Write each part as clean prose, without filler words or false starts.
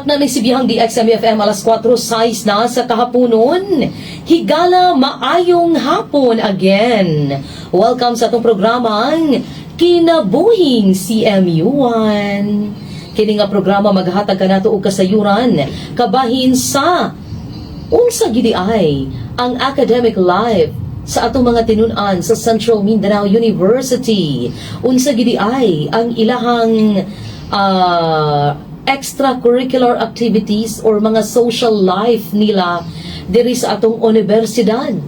Dakna ni Sibiyang DXMFM, alas 4:06 na sa kahaponon. Higala, maayong hapon again. Welcome sa atong programang Kinabuhing CMU1. Kini nga programa maghatag kanato og kasayuran kabahin sa unsa gidi ay ang academic life sa atong mga tinunan sa Central Mindanao University. Unsa gidi ay ang ilahang extracurricular activities or mga social life nila diri sa atong universidad,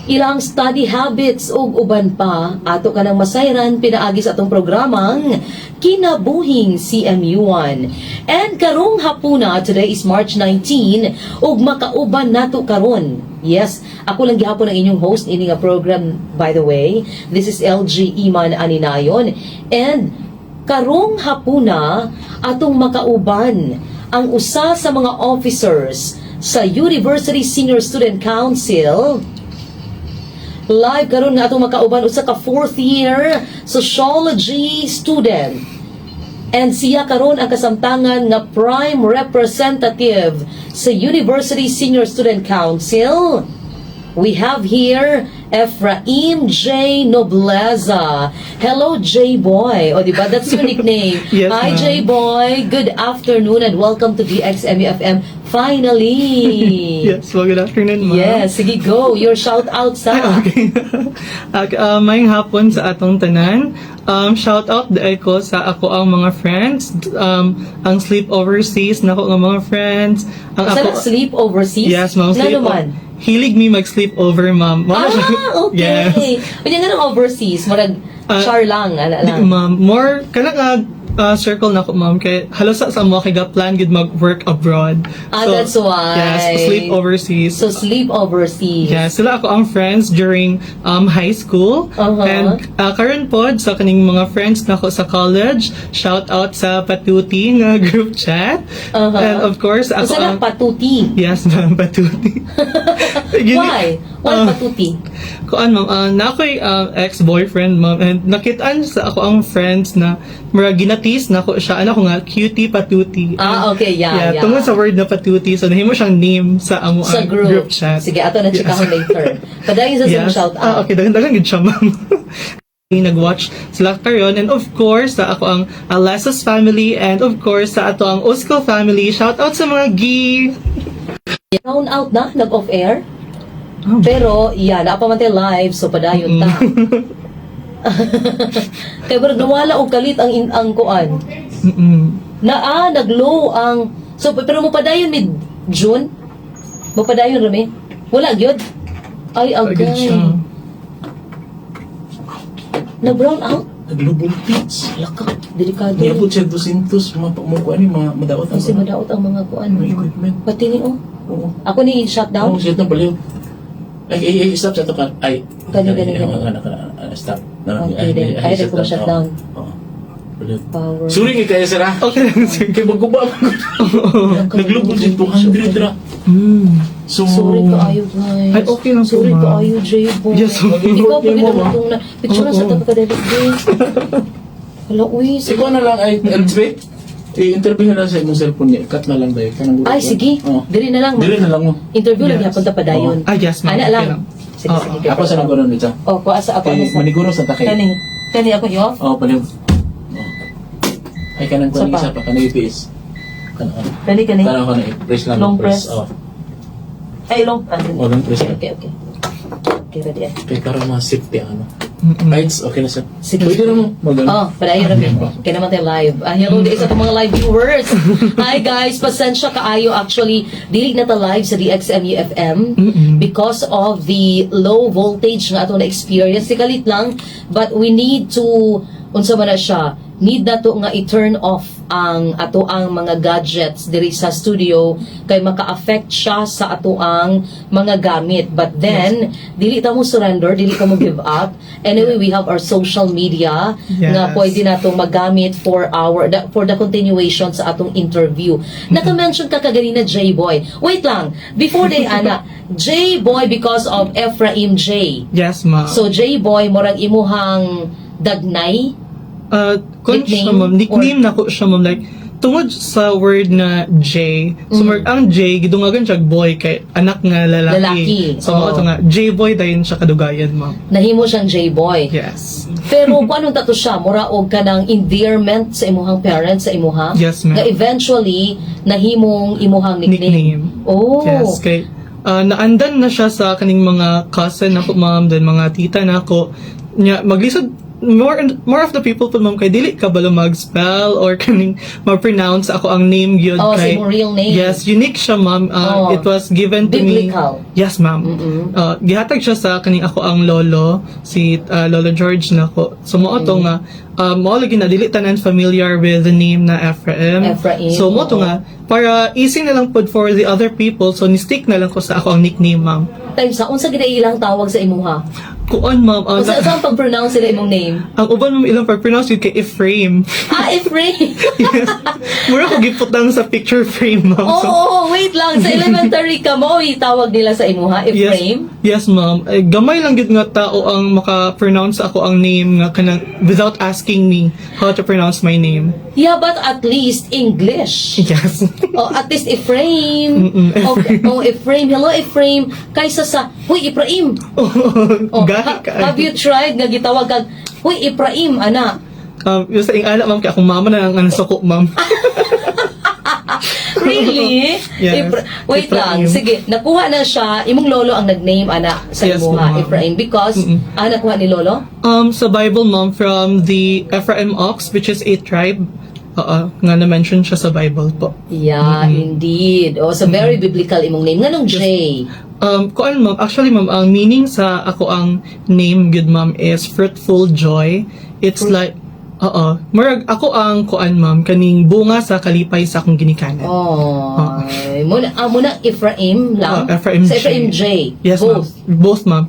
ilang study habits ug uban pa, ato kanang masayran pinaagi sa atong programang Kinabuhing CMU1. And karong hapuna, today is March 19, ug makauban nato karon. Yes, ako lang gihapon ang inyong host ini nga program, by the way. This is LG Iman Aninayon. And karong hapuna, atong makauban ang usa sa mga officers sa University Senior Student Council. Live karon nga atong makauban, usa ka fourth year sociology student. And siya karon ang kasamtangan nga prime representative sa University Senior Student Council. We have here Ephraim J. Nobleza. Hello, J Boy. O, di ba? That's your nickname. Yes, Hi, ma'am. J Boy. Good afternoon and welcome to DXMUFM. Finally. Yes, well, good afternoon, ma'am. Yes, sige, go. Your shout out sa. Ay, okay. Okay, maayong hapon sa atong tanan. Shout out diay ko sa ako ang mga friends, ang sleep overseas nako nga mga friends, ang Sa ako sleep overseas? Yes, ma'am. Nga Sleep naman? Hilig mi mag-sleep over, ma'am. Wala Ah, okay. Yes. Unya nga ng overseas, murag char lang, ana Di, lang. ma'am, more kana nga circle nako, ma'am, kay halos sa amo kay ga plan gid mag-work abroad. Ah, that's why. Yes, sleep overseas. So sleep overseas. Yeah, sila ako ang friends during high school. And karon pod sa kaning mga friends nako sa college, shout out sa Patuti nga group chat. And of course, ako Usa na ang patuti. Yes, ma'am, Patuti. Why? Why patuti? Kuan, ma'am, na ako'y ex-boyfriend, ma'am, and nakitaan sa ako ang friends na murag ginatis nako siya, ano ko nga, cutie patuti. Ah, okay, yeah. Tungod sa word na patuti, so nahimo siyang name sa amo Sa ang group. group chat. Sige, ato na chikahon later. Padayon sa yes. Shout out. Ah, okay, daghan-daghan gid siya, ma'am. Nag-watch sila karon, and of course sa ako ang Alesas family, and of course sa ato ang Usko family. Shout out sa mga gi. Round out na, nag-off air. Oh. Pero, yeah, naa pa man tayo live, so padayon ta. Kaya pero nawala og kalit ang kuan. Na nag-low ang, so pero mo padayon mid June? Mo padayon rami? Wala gyud. Ay, Agad agay. siya. Na brown out? Nag-low voltage. Laka, delikado. Niabot siya 200, mga mo kuan ni mga madaot ang Kasi madaot ang mga kuan. Mga equipment. Pati ni oh. Oo. Ako ni shutdown. Oo, siya itong baliw. Ay, ay, ay, stop sa to ka. Ay. Gani, gani, gani. Ano, ano, ano, stop. Okay, then. Ay, dahil ko ma-shutdown. Oo. Baliw. Power. Sorry nga kaya sir ah. Okay lang, sir. Kay magguba. Nag-low voltage 200 ra. So, Sorry kaayo, guys. Ay, okay lang po, Sorry ma'am. kaayo, J-Boy. Yes, ma'am. Ikaw pa Mo, ma'am. ginamutong na. Picture na sa Oo. tabi ka, David. Hala, uy. Sige. Ikaw na lang ay Elizabeth. I-interview na lang sa imong cellphone niya. Cut na lang tayo. Kanang Ay, sige. Oo. Diri na lang. Dili na lang mo. Interview lang Yes. gihapon ta padayon. Ah, yes, ma'am. Ana Okay lang. lang. Sige, Oo. sige. Ako sa nang kuno dito. Oh, kuha sa ako. Kay Ano sa? maniguro sa takay. Kani. Kani ako yo. Oo, baliw. Oo. Ay, kanang Sa kuan pa. isa pa, kanang UPS. Kanang ano. Kani kani. Kanang kanang press lang. Long press. Oo. Ay, long. Ah, Oh, long press. Okay. Okay, ready. Ah. Kay karon mga safety ano. Mm-mm. Ay, it's okay na sir. Sige. Pwede na mo mag Oh, padayon ra kaya naman tayo live. Ah, hello di sa atong mga live viewers. Hi guys, pasensya kaayo, actually dili na ta live sa DXMU FM because of the low voltage nga atong na-experience. Sikalit lang, but we need to, unsa man na siya, need na to nga i-turn off ang ato ang mga gadgets diri sa studio kay maka-affect siya sa ato ang mga gamit. But then, dili ta mo surrender, dili ta mo give up. Anyway, we have our social media nga pwede natong magamit for the continuation sa atong interview. Naka-mention ka kaganina, J-Boy. Wait lang, before day ana, J-Boy because of Ephraim J. Yes, ma'am. So J-Boy murag imuhang dagnay. Kun siya, Nickname? Ma'am. Nickname na ko siya, ma'am. Like, Tungod sa word na J, so ang J, gidungagan siya boy kay anak nga lalaki. Lalaki, So mao oo. To nga J boy dayon siya kadugayan, ma'am. Nahimo siyang J-boy. Yes. Pero kung anong tato siya, mura og kanang endearment sa imuhang parents, sa imuha. Yes, ma'am. Nga eventually, nahimong imuhang nickname. Nickname. Oh. Yes, kay naandan na siya sa kaning mga cousin nako, ma'am, then mga tita nako. Nya maglisod more and more of the people po, ma'am, kay dili ka balo mag-spell or kaning ma-pronounce ako ang name gyud Oh, sa kay imong real name. Yes, unique siya, ma'am. Oh. It was given to Biblical. me. Yes, ma'am. Gihatag siya sa kaning ako ang lolo, si Lolo George nako. So mao to nga mao lagi na dili tanan familiar with the name na Ephraim. Ephraim, So mao to oo. nga para easy na lang pod for the other people, so ni-stick na lang ko sa ako ang nickname, ma'am. Time sa unsa gid ilang tawag sa imuha? Kuan, ma'am, Unsa sa ang pag-pronounce sila imong name? Ang uban, ma'am, ilang pag-pronounce yun kay Ephraim. Ah, Ephraim. Yes. Mura ko giputang sa picture frame, ma'am. Oo, So, oh, wait lang. Sa elementary ka mo, itawag nila sa imuha, Ephraim? Yes, ma'am. Eh, gamay lang gyud nga tao ang maka-pronounce ako ang name nga kanang without asking me how to pronounce my name. Yeah, but at least English. Yes. Oh, at least Ephraim. Ephraim. Oh, Ephraim. Hello, Ephraim. Kaysa sa, "Huy, Ephraim." Oh, Gahi ka. Have you tried nga gitawag kag, "Huy, Ephraim," ana? Yung sa ingana, ma'am, kay akong mama na lang ang suko, ma'am. Really? Yes. Wait lang. Ephraim. Sige, nakuha na siya. Imong lolo ang nag-name ana sa Yes, imuha, ma'am. Ephraim. Because, nakuha ni lolo? Sa Bible, ma'am, from the Ephraim ox, which is a tribe, oo, nga na-mention siya sa Bible po. Yeah, indeed. Oh, so very biblical imong name. Nganong J? Kuan, ma'am, actually, ma'am, ang meaning sa ako ang name good, ma'am, is fruitful joy. It's like, oo, murag ako ang kuan, ma'am, kaning bunga sa kalipay sa akong ginikanan. Oh, muna Ephraim lang. Oh, Ephraim Sa J. Ephraim J. Yes, Both. ma'am. Both, ma'am.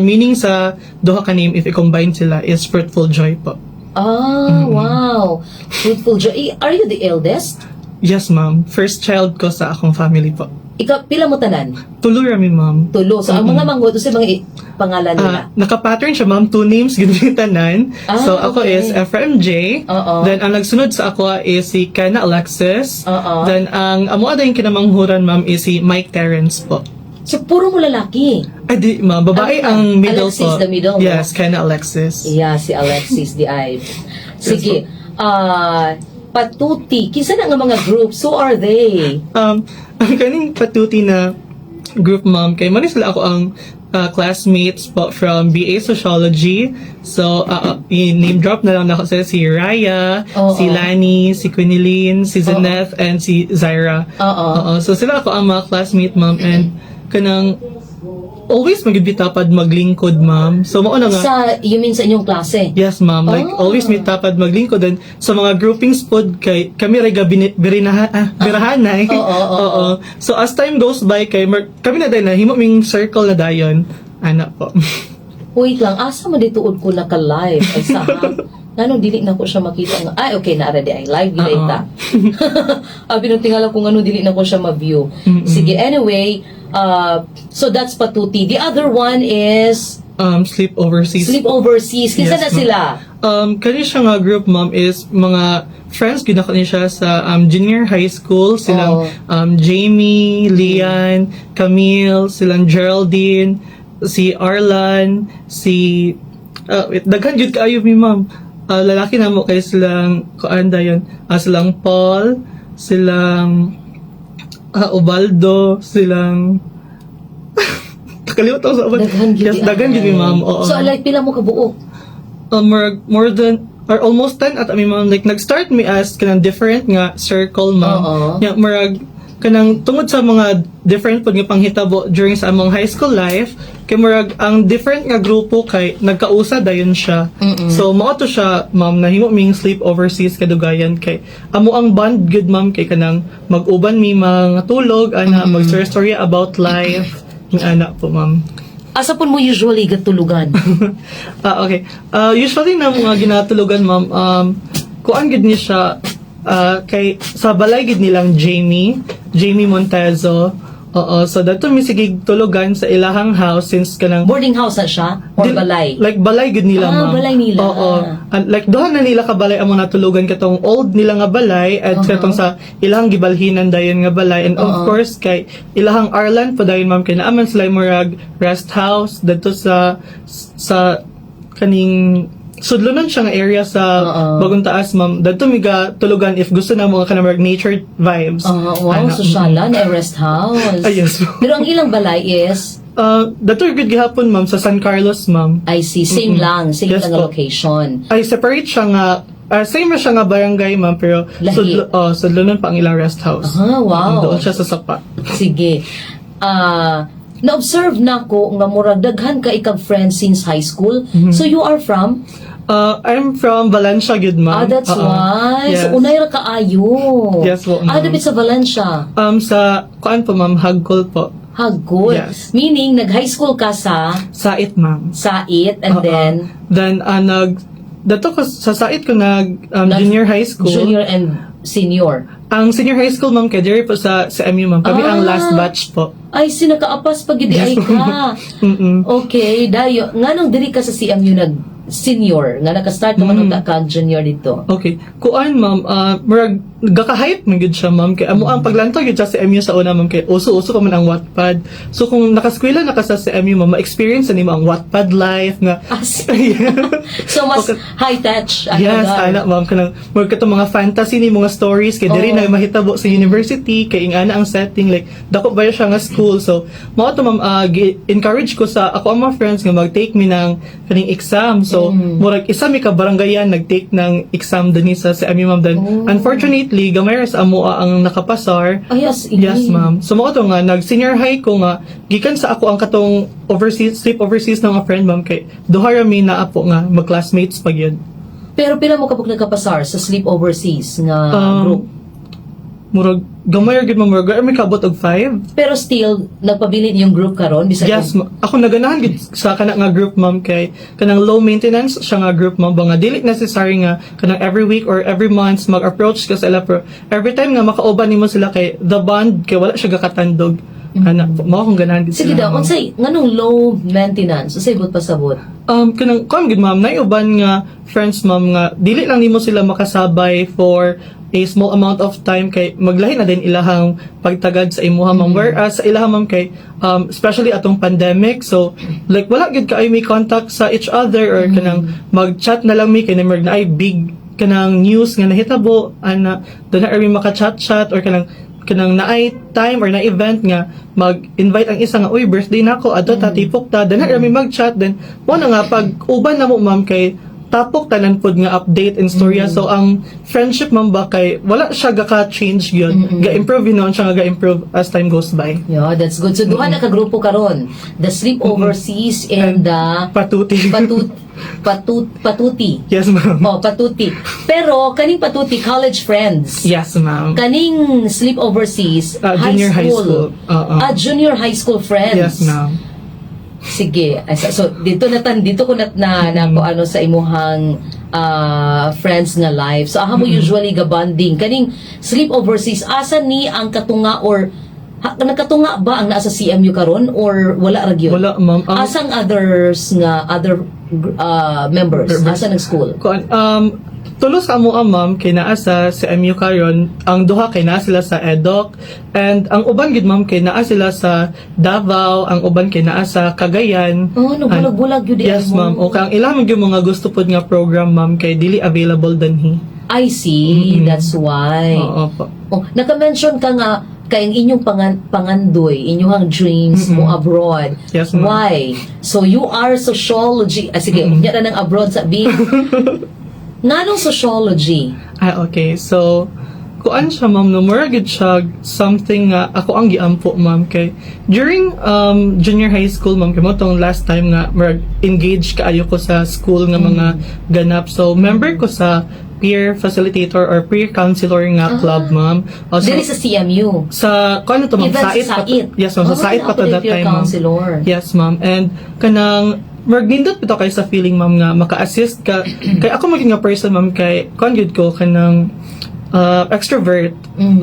Meaning sa duha ka name, if i-combine sila, is fruitful joy po. Ah, wow. Fruitful joy. Eh, are you the eldest? Yes, ma'am. First child ko sa akong family po. Ikaw, pila mo tanan? Tulo rami, ma'am. Tulo. So, ang mga manghod, sa mga pangalan nila? Ah, naka-pattern siya, ma'am. Two names, gid tanan. Ah, So, ako is Ephraim J. Oo. Then, ang nagsunod sa ako is si Kenna Alexis. Oo. Then, ang amo yung kinamanghuran, ma'am, is si Mike Terrence po. So, puro mo lalaki. Ay, di, ma'am. Babae Ah, ang middle Alexis, po. the middle, no? Yes, Kenna Alexis. Yeah, si Alexis di ay. Sige. Ah, Patuti. Kinsa na nga mga groups? Who are they? Ang kaning Patuti na group, ma'am, kay man sila ako ang classmates po from BA Sociology. So, i-name drop na lang nako sila, si Raya, Oo. si Lani, si Quiniline, si Zeneth, and si Zaira. Oo. Oo. So, sila ako ang mga classmate, ma'am, and kanang always magibitapad maglingkod, ma'am. So, mao na nga. Sa, you mean sa inyong klase? Yes, ma'am. Like, Oh. always may tapad maglingkod. And sa mga groupings pod, kay, kami rin birinaha, birahanay. Oo, oo, Oo. So, as time goes by, kay, kami na dayon, himo ming circle na dayon. Ana po. Wait lang, asa man dituod ko naka-live? Ay, sa? Ngano dili na ko siya makita nga. Ay, okay na ready ay live gid ta. Abi nung tingala ko ngano dili na ko siya ma-view. Sige, anyway, so that's Patuti. The other one is Sleep Overseas. Sleep Overseas. Kinsa Yes, na ma'am. sila? Kani siya nga group, ma'am, is mga friends gid nako ni siya sa junior high school. Silang Jamie, Lian, Camille, silang Geraldine, si Arlan, si wait, daghan gyud kaayo mi, ma'am. Lalaki na mo kay silang kuan dayon, silang Paul, silang Ubaldo, silang nakalimutan ko sa uban. Daghan gyud. Yes, daghan gyud mi, ma'am. Oo. So like pila mo kabuok? More than or almost 10 at mi, ma'am. Like nag-start mi as kanang different nga circle, ma'am. Oo. Nya murag kanang tungod sa mga different pud nga panghitabo during sa among high school life kay murag ang different nga grupo kay nagkausa dayon siya. So mao to siya, ma'am, nahimo ming Sleep Overseas kadugayan kay amo ang bond good, ma'am, kay kanang mag-uban mi mga tulog ana, mag-story about life ng ana po, ma'am. Asa pud mo usually gatulugan? Ah, okay. Usually na mga ginatulugan, ma'am, kuan gid ni siya kay sa balay gid nilang Jamie, Jamie Montezo. Oo, so didto mi sige tulugan sa ilahang house since kanang Boarding house na siya or balay? Like balay gud nila, Ah, ma'am. balay nila. Oo. And, like duha na nila ka balay amo natulugan, katong old nila nga balay at katong sa ilang gibalhinan dayon nga balay, and of course kay ilahang Arlan po dayon, ma'am, kay naa man sila murag rest house didto sa kaning sudlonon siya nga area sa Bagong Taas, ma'am. Didto mi ga tulugan if gusto na mga kanang murag nature vibes. Ah, wow, Ana. sosyalan, eh, rest house. Ay, yes. Pero ang ilang balay is, Didto gud gihapon, ma'am, sa San Carlos, ma'am. I see, same lang, same Yes lang ang po. location. Ay, separate siya nga, same ra siya nga barangay, ma'am, pero Lahi. Sudlonon pa ang ilang rest house. Ah, wow. Doon siya sa sapa. Sige. Ah, na-observe na ko nga murag daghan ka ikag friends since high school. So you are from? I'm from Valencia gud, ma'am. Ah, that's Oo. why. Yes. So unay ra kaayo. Yes po, Ah, ma'am. dapit sa Valencia. Sa kuan po, ma'am, Hagkol po. Hagkol. Yes. Meaning nag-high school ka sa Sait, ma'am. Sait and Oo. then Then dato ko sa Sait ko nag junior high school. Junior and senior. Ang senior high school, ma'am, kay diri po sa CMU, ma'am. Kami ang last batch po. Ay, sinakaapas pag ay ka. Okay, dayo. Nganong diri ka sa CMU nag senior nga naka-start naman unta ka junior dito? Okay. Kuan, ma'am, murag gaka-hype man gyud siya, ma'am, kay amo ang paglantaw gyud siya sa MU sa una, ma'am, kay uso-uso pa man ang Wattpad. So kung nakaskwela na ka sa CMU, ma'am, ma-experience na nimo ang Wattpad life nga. So mas high touch ang Yes, lugar. Ana, ma'am, kanang murag katong mga fantasy ni mga stories kay diri na mahitabo sa university kay ingana ang setting, like dako ba siya nga school. So mao to, ma'am, encourage ko sa ako ang mga friends nga mag-take mi ng kaning exam. So murag isa mi ka barangayan nag-take ng exam dinhi sa CMU, ma'am. Then unfortunately gamay ra sa amoa ang nakapasar. Ay, as in. Yes, ma'am. So mao to nga nag senior high ko nga gikan sa ako ang katong overseas sleep overseas ng mga friend, ma'am, kay duha ra mi naa po nga mag-classmates pa gyud. Pero pila mo kabuk nagkapasar sa sleep overseas nga group? Murag gamay ra gyud, ma'am, murag may kabot og 5. Pero still nagpabilin yung group karon bisan Yes, ako naganahan gid sa kana nga group, ma'am, kay kanang low maintenance siya nga group, ma'am, ba nga dili necessary nga kanang every week or every month mag-approach ka sa ila, pero every time nga makauban nimo sila kay the bond kay wala siya gakatandog. Ana, mao akong ganahan gid Sige sila, daw, ma'am. Unsay nganong low maintenance? Unsay buot pasabot? Kanang kuan gid, ma'am, nay uban nga friends, ma'am, nga dili lang nimo sila makasabay for a small amount of time kay maglahi na din ilahang pagtagad sa imuha, ma'am, whereas sa ilaha, ma'am, kay especially atong pandemic, so like wala gid kaayo may contact sa each other or kanang mag-chat na lang mi kay namurag na ay big kanang news nga nahitabo ana, doon na mi maka-chat-chat or kanang naay time or na event nga mag-invite ang isa nga, "Uy, birthday na ako, adto ta, tipok ta." Then na mi mag-chat, then mo na nga pag uban na mo, ma'am, kay tapok tanan pod nga update and storya. So ang friendship, ma'am, ba kay wala siya gaka-change gyud, ga-improve yun siya nga ga-improve as time goes by. Yeah, that's good. So duha na ka grupo karon. The sleep overseas and the Patuti. Patuti. Yes, ma'am. Oh, patuti. Pero kaning patuti college friends. Yes, ma'am. Kaning sleep overseas high Junior school. High school. Oo. Ah, junior high school friends. Yes, ma'am. Sige. Ay, so dito na tan dito ko na na, na ko ano sa imuhang friends nga life. So aha mo usually ga bonding kaning sleep overseas, asa ni ang katunga or nagkatunga ba ang naa sa CMU karon or wala ra gyud? Wala, ma'am. Asang others nga other members? Members. Asa nag school? Kuan, tulo sa amo, ma'am, kay naa sa CMU karon, ang duha kay naa sila sa EDOC, and ang uban gid, ma'am, kay naa sila sa Davao, ang uban kay naa sa Cagayan. Oh, nagbulag-bulag gyud Yes, mo. ma'am. Okay, ang ilang gyud mga gusto pod nga program, ma'am, kay dili available danhi. I see, that's why. Oo po. Oh, naka-mention ka nga kay ang inyong pangandoy, inyong dreams mo abroad. Yes, ma'am. Why? So you are sociology. Ah, sige, unya na ng abroad sa B. Nganong sociology? Ah, okay. So, kuan siya, ma'am, no, mura gid siya something nga ako ang giampo, ma'am, kay during junior high school, ma'am, kay mao tong last time nga murag engage kaayo ko sa school nga mga ganap. So, member ko sa peer facilitator or peer counselor nga club, ma'am. Also, Diri sa CMU. Sa kuan to, ma'am, Even sa Sait pa to. Sait. Yes, ma'am, sa Oh, Sait pa to ako that peer time, ma'am. counselor. Yes, ma'am. And kanang murag nindot bitaw kay sa feeling, ma'am, nga maka-assist ka. Kay ako maging nga person, ma'am, kay kuan gyud ko kanang Extrovert.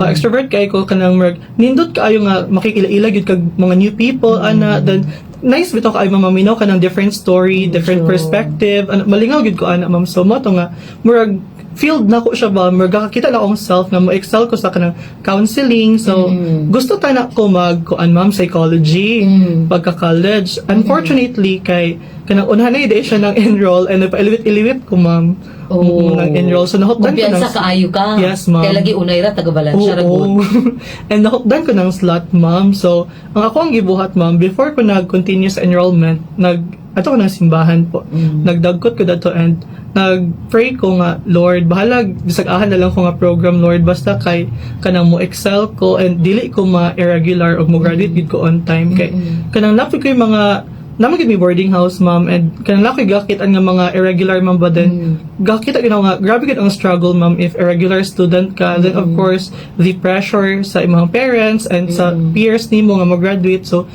Extrovert kay ko, kanang murag nindot kaayo nga makikila-ila gyud kag mga new people ana. Then nice bitaw kaayo mamaminaw ka ng different story, different perspective. Ana, malingaw gyud ko ana, ma'am. So mao to nga murag field na ko siya ba, murag kakita na akong self nga mo excel ko sa kanang counseling. So gusto ta na ko mag kuan, ma'am, psychology pagka college. Unfortunately, kay kanang unahan na siya nang enroll and nagpa-iliwit-iliwit ko, ma'am. Nang enroll. So nahutdan ko ng Kumpiyansa kaayo ka. Yes, ma'am. Kay lagi unay ra taga Valencia ra Oo. gud. And nahukdan ko ng slot, ma'am. So, ang ako ang gibuhat, ma'am, before ko nag-continue sa enrollment, nag ato ko ng simbahan po. Nagdagkot ko dato and nag-pray ko nga, "Lord, bahalag, bisag ahan na lang ko nga program, Lord, basta kay kanang mo excel ko and dili ko ma-irregular o mo graduate gid ko on time." Kay kanang napit ko yung mga naman gid may boarding house, ma'am, and kanang nakoy gakit ang nga mga irregular, ma'am, ba then gakita gid ako nga grabe gid ang struggle, ma'am, if irregular student ka. Then of course the pressure sa imong parents and sa peers nimo nga mo-graduate. So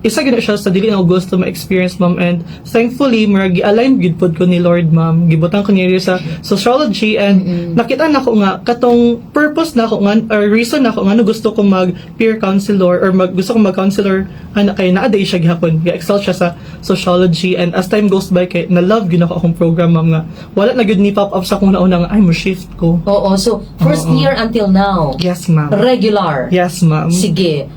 isa gid na siya sa dili na ako gusto ma-experience, ma'am. And thankfully murag gi-align gid pod ko ni Lord, ma'am. Gibutang ko niya sa sociology and nakita nako nga katong purpose na ako nga or reason na ako nga no gusto ko mag peer counselor or mag gusto ko mag counselor ana kay naa day siya gihapon, ga-excel siya sa sociology. And as time goes by, kay na love gyud ako akong program, ma'am, nga wala na gyud ni pop up sa akong nauna nga ay mo shift ko. Oo, so first year until now. Yes, ma'am. Regular. Yes, ma'am. Sige.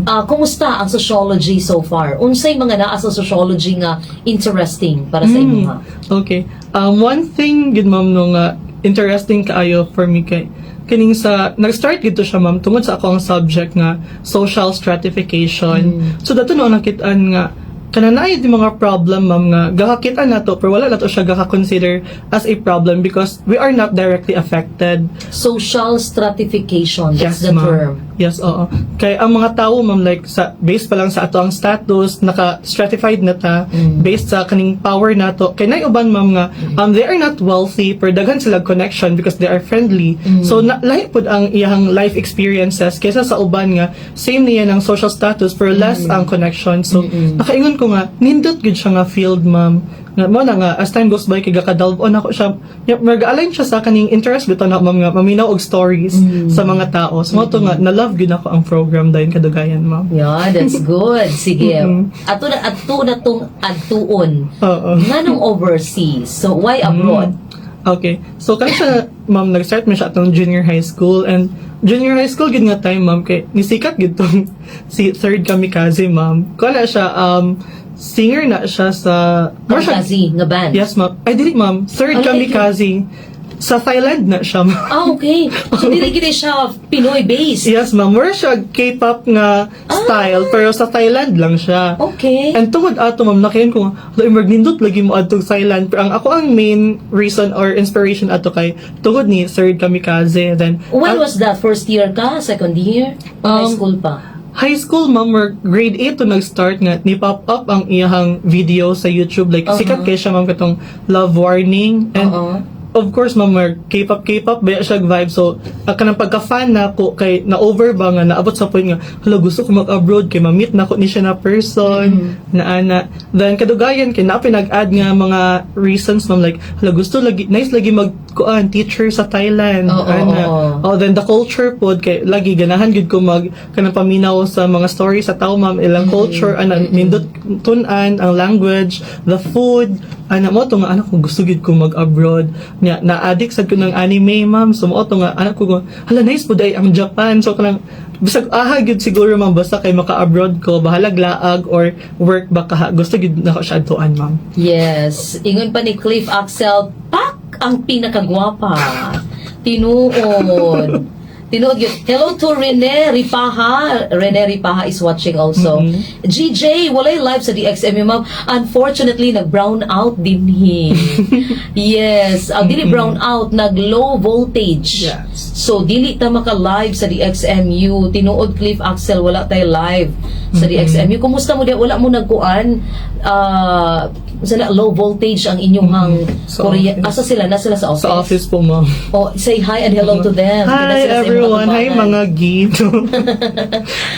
Ah, kumusta ang sociology so far? Unsay mga naa sa sociology nga interesting para sa imo ha? Okay. One thing gid, ma'am, no, nga interesting kaayo for me kay kining sa nag-start gid to siya, ma'am, tungod sa ako ang subject nga social stratification. So dato no nakitaan nga kana naay di mga problem, ma'am, nga gakakita nato pero wala nato siya gaka-consider as a problem because we are not directly affected. Social stratification, that's the Ma'am. Term. Yes, oo. Kay ang mga tao, ma'am, like sa based pa lang sa ato ang status, naka-stratified na ta based sa kaning power nato. Kay nay uban, ma'am, nga they are not wealthy pero daghan sila connection because they are friendly. So na, lahi pud ang iyang life experiences kaysa sa uban nga same niya ng social status pero less ang connection. So nakaingon ko nga nindot gud siya nga field, ma'am. Nga mo na nga as time goes by kay gaka-delve on ako siya, mag-align siya sa kaning interest bitaw na, ma'am, nga maminaw og stories sa mga tao. So mo to nga na love gyud ako ang program dayon kadugayan, ma'am. Yeah, that's good. Sige. Ato na tong adtuon. Nganong overseas? So why abroad? Okay. So kani siya, ma'am, nag-start man siya atong junior high school and junior high school gid nga time, ma'am, kay nisikat gid tong si Third Kamikaze, ma'am. Kuha na siya, singer na siya sa more siya- Kamikaze nga band. Yes, ma'am. Ay, dili, ma'am. Third Ay, Kamikaze. Sa Thailand na siya, ma'am. Ah, okay. So dili gid siya Pinoy based. Yes, ma'am. More siya K-pop nga style, pero sa Thailand lang siya. And tungod ato, ma'am, nakayon ko, nga, murag nindot lagi mo adtong Thailand. Pero ang ako ang main reason or inspiration ato kay tungod ni Third Kamikaze. Then, When was that? First year ka? Second year? High school pa? High school, ma'am, or grade 8 to nag-start nga, ni pop up ang iyahang video sa YouTube. Like, sikat kay siya, ma'am, katong Love Warning. And of course, ma'am, mer K-pop, K-pop, ba siya vibe. So, kanang pagka-fan na ko, kay na-over ba nga, naabot sa point nga, hala, gusto ko mag-abroad, kay ma-meet na ko ni siya na person, na ana. Then, kadugayan, kay na pinag-add nga mga reasons, ma'am, like, hala, gusto lagi, nice lagi mag, kuan, teacher sa Thailand, ana. Oh, then the culture pod, kay lagi ganahan gid ko mag kanang paminaw sa mga stories sa tao, ma'am, ilang culture ana, nindot tun-an ang language, the food ana. Mo to nga anak ko gusto gid ko mag-abroad nya. Na-addict sad ko ng anime, ma'am. So mo to nga anak ko, hala, nice pod ay ang Japan. So kanang bisag aha gid siguro, ma'am, basta kay maka-abroad ko, bahalag laag or work ba ka, gusto gid nako siya adtuan, ma'am. Yes. Ingon pa ni Cliff Axel, pak ang pinakagwapa. Tinuod. Tinuod yun. Hello to Rene Ripaha. Rene Ripaha is watching also. GJ, walay live sa DXMU, ma'am. Unfortunately, nag-brown out din he. Yes. Dili brown out, nag-low voltage. So, dili ta maka-live sa DXMU. Tinuod, Cliff Axel, wala tayo live sa DXMU. Kumusta mo di? Wala mo nagkuan? Sa na, low voltage ang inyong hang Sa Korea. office. Asa sila? Na sila sa office? Sa office po, ma'am. Oh, say hi and hello to them. Kina Hi sila sa imong everyone. Hi atubangan. mga gito.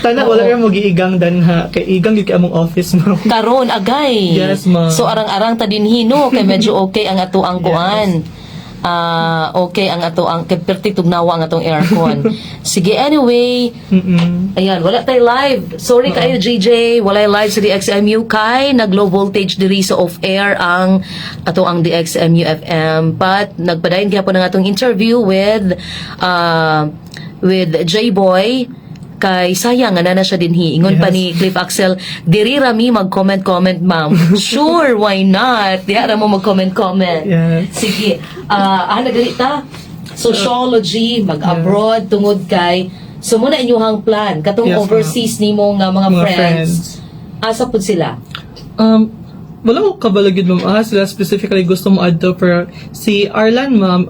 Tana wala ra mo giigang danha kay igang gyud kay among office, ma'am. Karon agay. Yes, ma'am. So arang-arang ta dinhi no kay medyo okay ang ato ang kuan. Ah, okay ang ato ang kay perti tugnawa ang atong aircon. Sige, anyway, ayan, wala tay live. Sorry kayo, GJ, wala live sa DXMU kay nag low voltage diri sa off air ang ato ang DXMU FM. But nagpadayon gyapon ang atong interview with J-Boy kay sayang nga na siya dinhi. Ingon pa ni Cliff Axel, "Diri ra mi mag-comment comment, ma'am." Sure, why not? Diha ra mo mag-comment comment. Yes. Sige. Ah, nagali ta. Sociology, mag-abroad tungod kay so muna inyuhang plan katong Yes, ma'am. overseas nimo nga mga, Mga friends. friends. Asa pud sila? Wala ko kabalo gyud, ma'am. Ah, sila specifically gusto mo adto, pero si Arlan, ma'am,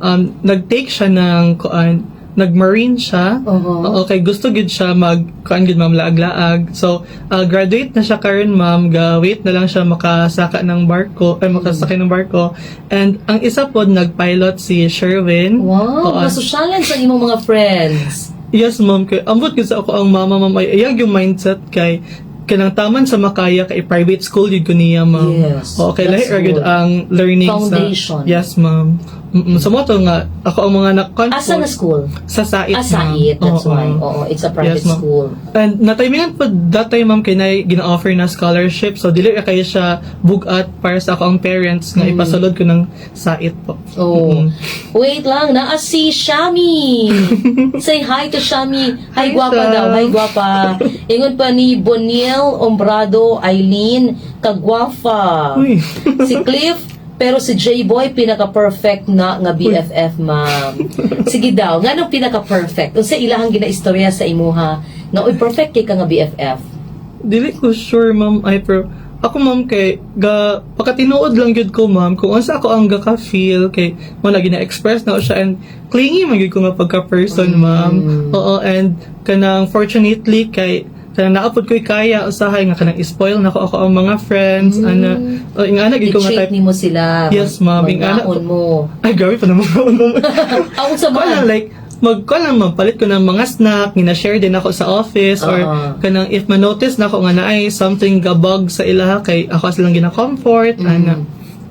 nag-take siya ng kuan, nag-marine siya. Oo, kay gusto gyud siya mag kuan gyud, ma'am, laag-laag. So, graduate na siya karon, ma'am, ga wait na lang siya makasaka ng barko, ay makasakay ng barko. And ang isa pod nag-pilot si Sherwin. Wow, Oo. mga sosyalan sa imong mga friends. Yes, ma'am. Kay ambot gyud sa ako ang mama, ma'am, ay iyang yung mindset kay kanang taman sa makaya kay private school yun ko niya, ma'am. Yes, Oo, kay lahi that's ra gyud good. ang learning Foundation. sa. Yes, ma'am. So mo to nga ako ang mga na Asa nga school? Sa SAIT, Ah, ma'am. SAIT, that's Oo. why. Oo, it's a private Yes, ma'am. school. And natimingan po that time, ma'am, kay nay gina-offer na scholarship. So dili ra kayo siya bugat para sa ako ang parents nga ipasulod ko ng SAIT po. Oh. Wait lang, naa si Shami. Say hi to Shami. Hi, Hi, guwapa Sham. daw. Hi, guwapa. Ingon pa ni Boniel Ombrado, Eileen, kagwafa. Uy. Si Cliff, pero si J-Boy, pinaka-perfect na nga BFF, ma'am. Sige daw, nganong pinaka-perfect? Unsa ilahang ginaistorya sa imuha nga uy, perfect kay ka nga BFF? Dili ko sure, ma'am, ay pero ako, ma'am, kay ga pakatinuod lang gyud ko, ma'am, kung unsa ako ang gaka feel kay mo na gina-express na ko siya and clingy man gyud ko nga pagka person, ma'am. Oo, and kanang fortunately kay kanang naapod ko'y kaya usahay nga kanang spoil na ko ako ang mga friends ana o ingana gyud ko nga I-treat type. nimo sila. Yes, ma'am. Ingana Magnaon mo. Ay, grabe pa naman, ma'am. Ako sa Kuan lang, man. like mag kuan lang, ma'am, palit ko ng mga snack, gina-share din ako sa office or kanang if ma-notice na ako nga naay something gabag sa ilaha kay ako silang gina-comfort ana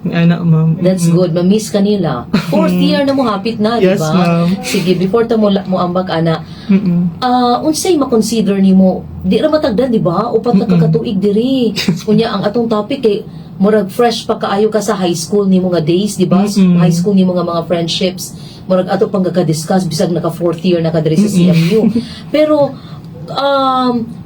ana, ma'am. That's good. Ma-miss ka nila. Fourth year na mo, hapit na, di Yes, ba? ma'am. Sige, before ta mo ambak ana, unsay ma-consider nimo? Di ra matagdan, di ba? Upat na kakatuig diri. Unya ang atong topic kay murag fresh pa kaayo ka sa high school nimo nga days, di ba? High school nimo nga mga friendships. Murag ato pang gaka-discuss bisag naka fourth year na ka diri sa CMU. Pero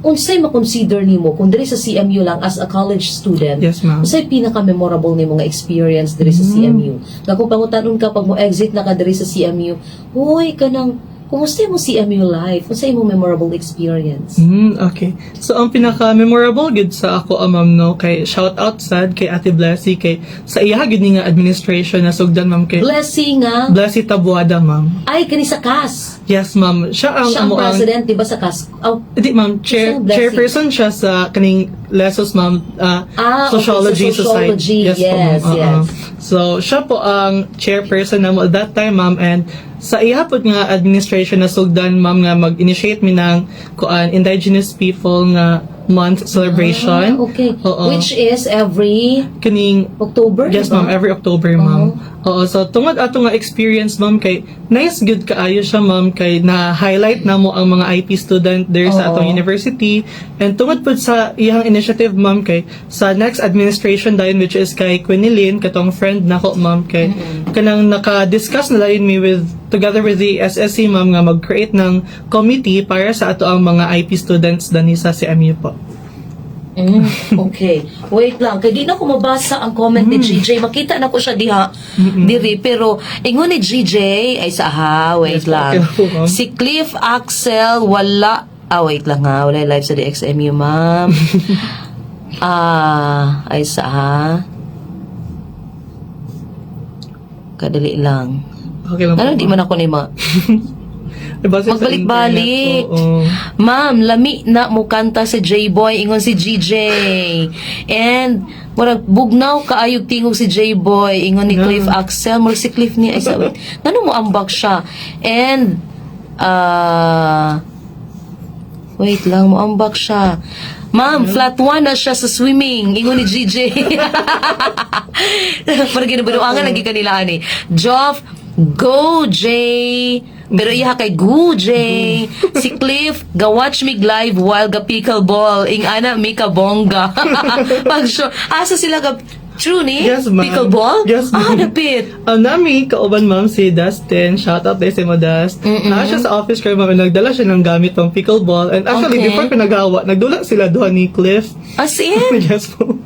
unsay ma-consider nimo kung diri sa CMU lang as a college student? Yes, ma'am. Unsay pinaka-memorable nimo nga experience diri sa CMU? Nga kung pangutanon ka pag mo exit na ka diri sa CMU, "Hoy, kanang kumusta mo CMU life? Unsay imong memorable experience?" Okay. So, ang pinaka-memorable gid sa ako, ah, ma'am, no, kay shout out sad kay Ate Blessy, kay sa iya gid ni nga administration na sugdan, ma'am, kay Blessing nga. Blessy Tabuada, ma'am. Ay, kani sa CAS. Yes, ma'am. Siya ang Siya ang amo ang president, di ba, sa CAS? Oh, Hindi, ma'am, chair, Isang blessing. Chairperson siya sa kaning Lesos, ma'am, Ah, okay, Sociology sa sociology. Society. Po, ma'am. Yes, Oo. yes. So, siya po ang chairperson na mo at that time, ma'am, and sa iya po nga administration na sugdan, ma'am, nga mag-initiate mi ng kuan Indigenous People nga Month celebration. Ah, okay. Oo. Which is every Kaning October, Yes, di ba? ma'am. Every October, ma'am. Oo, so tungod ato nga experience, ma'am, kay nice good kaayo siya, ma'am, kay na-highlight na mo ang mga IP student there sa atong university. And tungod po sa iyang initiative, ma'am, kay sa next administration dayon, which is kay Quinilyn, katong friend nako, ma'am, kay kanang naka-discuss na dayon mi with together with the SSC, ma'am, nga mag-create ng committee para sa ato ang mga IP students dani sa CMU po. Okay. Wait lang. Kay di na ko mabasa ang comment ni GJ. Makita na ko siya diha. Diri. Pero, ingon ni GJ, ay sa ha, wait Yes, lang. okay po, ma'am. Si Cliff Axel, wala. Ah, wait lang ha. Wala live sa DXMU, ma'am. Ah, ay sa ha. Kadali lang. Okay lang po, Ano, di ma'am. man ako ni ma. Base sa Magbalik-balik. internet, oo. Ma'am, lami na mo kanta si J-Boy, ingon si GJ. And murag bugnaw kaayog tingog si J-Boy, ingon ni Cliff Axel, murag si Cliff ni ay sabi. Ngano mo ambak siya? And wait lang, mo ambak siya. "Ma'am, flat 1 na siya sa swimming," ingon ni GJ. Parang ginabunuangan lagi kanila ani. Joff, Go, Jay! Pero iya kay Go, Jay! Si Cliff, ga-watch mig live while ga pickleball. Ing ana mi ka bongga. Pag sure, asa sila ga True ni? Yes, ma'am. Pickleball? Yes, Ah, ma'am. dapit. Ang nami, kauban ma'am, si Dustin. Shout out si mo, Dust. Naa siya sa office kayo, ma'am. Nagdala siya ng gamit pang pickleball. And actually, before pinagawa, nagdula sila duha ni Cliff. As in? Yes po.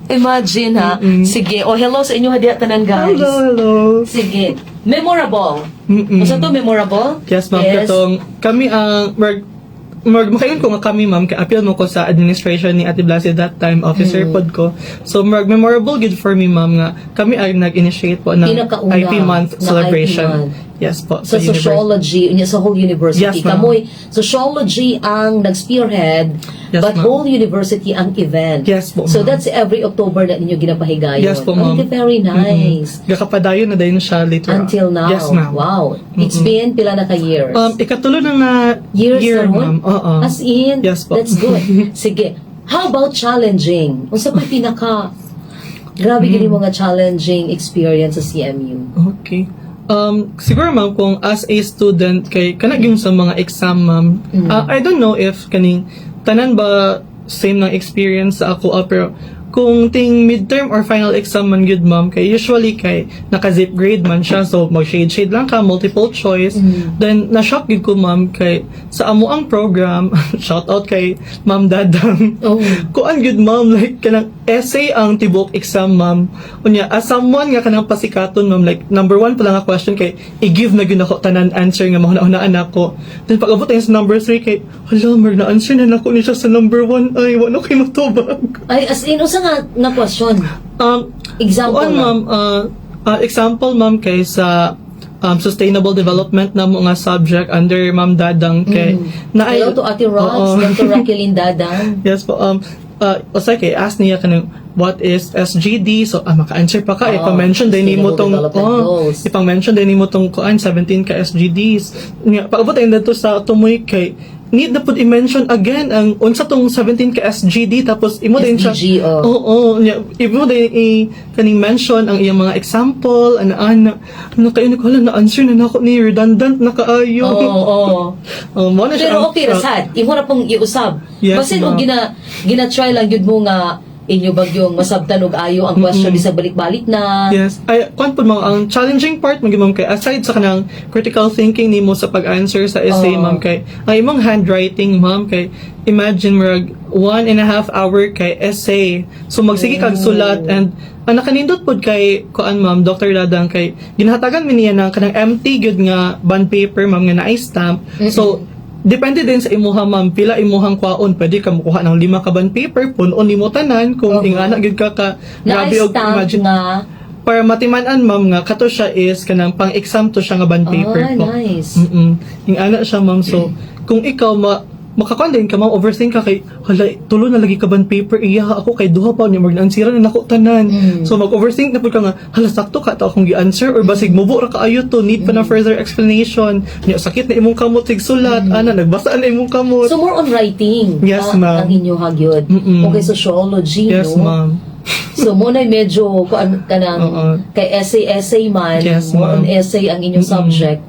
Imagine ha. Sige. Oh, hello sa inyo hadiya tanan, guys. Hello, hello. Sige. Memorable. Unsa to memorable? Yes, ma'am. Yes. Katong, kami ang, mag makaingon ko nga kami, ma'am, kay appeal mo ko sa administration ni Ate Blasi that time, officer pod ko. So, mag memorable good for me, ma'am, nga kami ang nag-initiate po ng Pinakauna IP month na celebration. IP month. Yes po. Sa sociology, unya sa whole university. Yes, ma'am. Kamoy, sociology ang nag-spearhead, Yes, but ma'am. Whole university ang event. Yes po, So ma'am. that's every October na ninyo ginapahigayon. Yes po, ma'am. Oh, very nice. Gakapadayon na din siya later on. Until now. Yes, ma'am. Wow. It's been pila na ka years? Ikatulo na nga Years year, na ron? ma'am. Oo. As in, Yes po. That's good. Sige. How about challenging? Unsa pa pinaka grabe gini mga challenging experience sa CMU? Okay. Siguro ma'am, kung as a student, kay kana gyud sa mga exam, ma'am. I don't know if kaning tanan ba same ng experience sa ako, pero kung ting midterm or final exam man gyud, ma'am, kay usually kay naka-zip grade man siya, so mag shade shade lang ka, multiple choice. Then na-shock gyud ko, ma'am, kay sa amo ang program, shout out kay Ma'am Dadang, kuan gyud, ma'am, like kanang essay ang tibok exam, ma'am. Unya as someone nga kanang pasikaton, ma'am, like number one pa lang nga question kay i-give na gyud ako tanan answer nga mahuna-hunaan ako. Then pag abot tayo sa number 3 kay hala, mer na answer na nako ni siya sa number 1, ay wala kay matubag. Ay, as in, unsa nga nga question? Example Kuan lang. ma'am, example ma'am, kay sa sustainable development na mo nga subject under Ma'am Dadang kay na Hello to Ate Rox, Oo. Dr. Raquelin Dadang. Yes po. Usahay kay ask niya kanang what is SGD, so maka-answer pa ka, Oo, ipa-mention din nimo Sustainable tong Development oh, Goals. ipang-mention din nimo tong kuan 17 ka SGDs. Nya paabot tayo dito sa tumoy kay need na pud i-mention again ang unsa tong 17 ka SGD, tapos imo din siya SDG, oh. Oo, nya imo din i kaning mention ang iyang mga example, ana ana ano kayo ni ko, hala, na answer na nako ni, redundant na kaayo. Oo, oo. Oh, mo na siya Pero ang okay ra sad. Imo ra pong iusab. Yes, Basin og ma'am. gina try lang gyud mo nga inyo bagyong masabtan og ayo ang question sa balik-balik na. Yes. Ay, kwan po ma'am, ang challenging part ma'am ma'am, kay aside sa kanang critical thinking nimo sa pag-answer sa essay, Oo. Ma'am, kay ang imong handwriting, ma'am, kay imagine murag 1.5 hour kay essay. So magsige kag sulat and ang nakanindot pod kay kuan ma'am, Dr. Ladang, kay ginhatagan mi niya ng kanang empty gyud nga bond paper, ma'am, nga naay stamp. So depende din sa imuha, ma'am, pila imuhang kwaon. Pwede ka mukuha ng lima ka bond paper, punon nimo tanan kung ingana gyud ka ka Na grabe og stamp imagine nga. para matiman-an, ma'am, nga kato siya is kanang pang-exam to siya nga bond paper Ah, po. nice. Yung ana siya, ma'am. So kung ikaw makakuan din ka, ma'am, overthink ka kay hala, tulo na lagi ka bond paper iya ako kay duha pa ni mag answer na nako tanan. So mag-overthink na pud ka nga hala, sakto ka to akong gi-answer or basig mubo ra kaayo to, need pa na further explanation. Nya sakit na imong kamot sig sulat, ana nagbasa na imong kamot. So more on writing. Yes, ma'am. Ang inyo gyud. Okay, sociology, Yes, no? ma'am. So mo na medyo kuan kanang Oo. kay essay essay man, Yes, more on ma'am. essay ang inyong subject.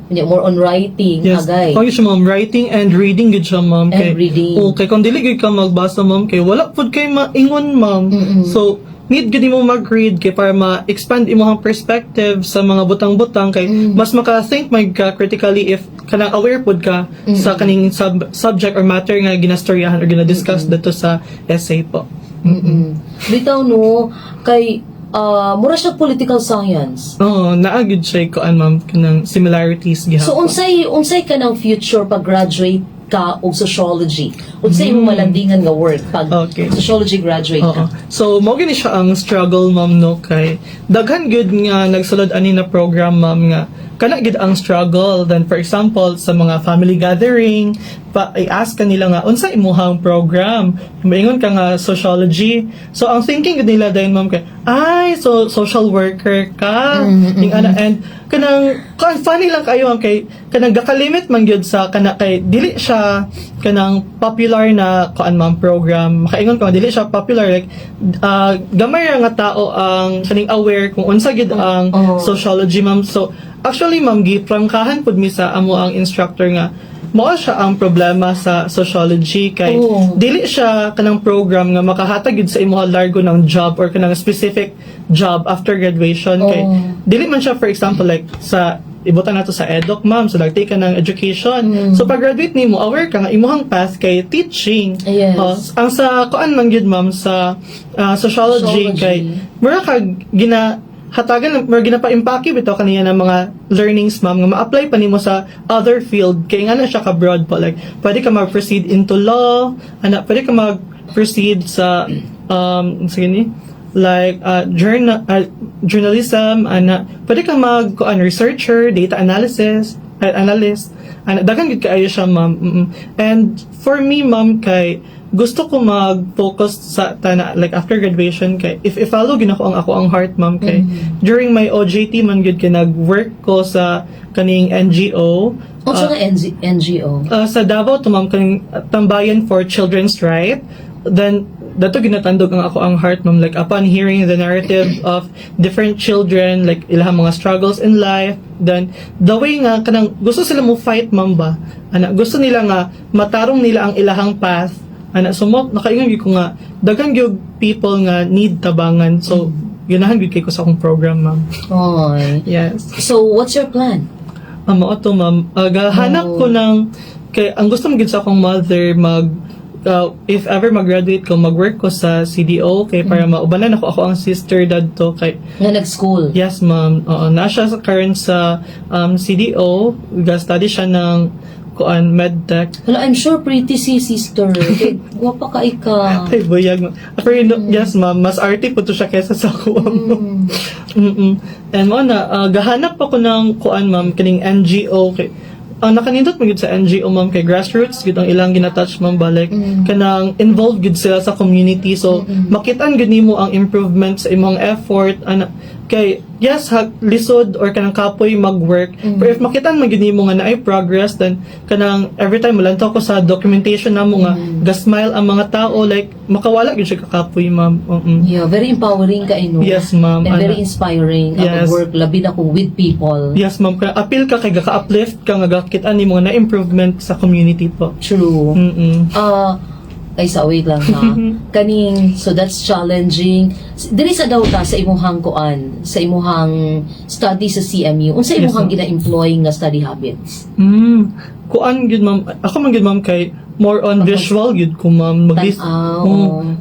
Unya, more on writing Yes. agay. Kung siya, ma'am, writing and reading gud siya, ma'am. And Kay, reading. Okay, kung dili gud ka magbasa, ma'am, kay wala pud kay maingon, ma'am. So, need gud mo mag-read kay para ma-expand imong perspective sa mga butang-butang kay mas maka-think mag ka critically if kanang aware pud ka sa kaning subject or matter nga ginastoryahan or gina-discuss dito sa essay po. Bitaw no kay mura siya political science. Oo, naa gyud siya kuan ma'am, kanang similarities gihapon. So unsay unsay kanang future pag graduate ka og sociology? Unsay imong malandingan nga work pag sociology graduate ka? Oo. So, mao gini siya ang struggle, ma'am, no, kay daghan gyud nga nagsulod ani na program, ma'am, nga kana gid ang struggle. Then, for example, sa mga family gathering pa, i-ask ka nila nga unsa imuhang program, maingon ka nga sociology. So ang thinking gid nila dayon, ma'am, kay ay, so social worker ka, ing ana. And kanang kan funny lang kayo, ma'am, kay kanang gakalimit man gyud sa kana kay dili siya kanang popular na kuan, ma'am, program. Makaingon ko dili siya popular, like gamay ra nga tao ang kaning aware kung unsa gyud ang sociology, ma'am. So actually, ma'am, giprangkahan pud mi sa amo ang instructor nga mao siya ang problema sa sociology kay dili siya kanang program nga makahatag gyud sa imuha largo ng job or kanang specific job after graduation kay dili man siya, for example, like sa ibutan nato sa eduk, ma'am. So nagtake ka ng education, so pag graduate nimo, aware ka nga imuhang path kay teaching. Oh, ang sa kuan man gyud, ma'am, sa sociology, Sociology. Kay mura kag gina hatagan, mura ginapa-impake bitaw kaniya ng mga learnings, ma'am, nga ma-apply pa nimo sa other field kay nga na siya ka broad po. Like pwede ka mag-proceed into law ana, pwede ka mag-proceed sa sige ni like journalism ana, pwede ka mag kuan researcher, data analysis, analyst ana. Daghan gid kaayo siya, ma'am. And for me, ma'am, kay gusto ko mag-focus sa tana, like after graduation, kay if i-follow gid ako ang ako ang heart, ma'am, kay during my OJT man gid kay nag-work ko sa kaning NGO. Unsa nga NGO? Sa Davao to, ma'am, kaning Tambayan for Children's Right. Then dato ginatandog ang ako ang heart, ma'am, like upon hearing the narrative of different children, like ilahang mga struggles in life, then the way nga kanang gusto sila mo fight, ma'am, ba ana, gusto nila nga matarong nila ang ilahang path ana. So mo nakaingon gyud ko nga daghan gyud people nga need tabangan, so ganahan gyud kay ko sa akong program, ma'am. Oy. Yes. So what's your plan? Mao to, ma'am. Gahanap ko ng kay ang gusto mo gid sa akong mother mag if ever mag-graduate ko, mag-work ko sa CDO kay para maubanan ako ako ang sister dadto kay Nga nag-school? Yes, ma'am. Oo, na siya sa current sa CDO, ga-study siya ng kuan, medtech. Hala, I'm sure pretty si sister. Kay gwapa ka ika. Ay, buyag, ma'am. Pero yes, ma'am, mas arte po to siya kaysa sa ako. And mo na, gahanap ako ng kuan, ma'am, kining NGO kay ang nakanindot man gyud sa NGO, ma'am, kay grassroots gyud ang ilang ginatouch, ma'am, ba, like kanang involved gyud sila sa community, so makitaan gyud nimo ang improvement sa imong effort ana. Kay yes ha, lisod or kanang kapoy mag-work, pero if makitaan man gyud nimo nga naay progress, then kanang every time mulantaw ko sa documentation namo nga ga-smile ang mga tao, like makawala gyud siya kakapoy, ma'am. Yeah, very empowering ka ino. Yes, ma'am. And very Ana. Inspiring ang work, labi na kung with people. Yes, ma'am. Kaya appeal ka kay gaka-uplift ka nga gakita nimo nga na improvement sa community po. True. Ah, ay sa wait lang ha. Kaning, so that's challenging. Diri sa daw ta sa imuhang kuan, sa imuhang study sa CMU. Unsa imuhang ma'am. gina-employ nga study habits? Kuan gyud, ma'am. Ako man gyud, ma'am, kay more on visual gyud ko, ma'am. Tan-aw,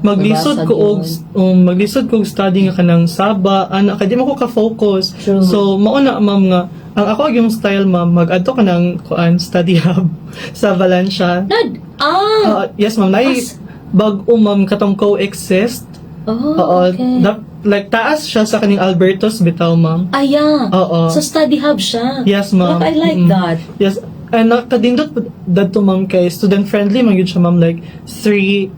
Maglisod nabasa ko og gyud. Maglisod ko og study nga kanang saba ana kay di man ko ka-focus. True. So mao na, ma'am, nga ang ako yung style, ma'am, mag-adto ka ng kuan, study hub sa Valencia. Nad ah. Yes, ma'am, naay bag-o, ma'am, katong coexist. Oh, Oo, okay. like taas siya sa kaning Albertos bitaw, ma'am. Ah, yeah. Oo. So study hub siya. Yes, ma'am. Look, I like that. Yes. And nakadindot po dadto, ma'am, kay student friendly man gyud siya, ma'am, like 3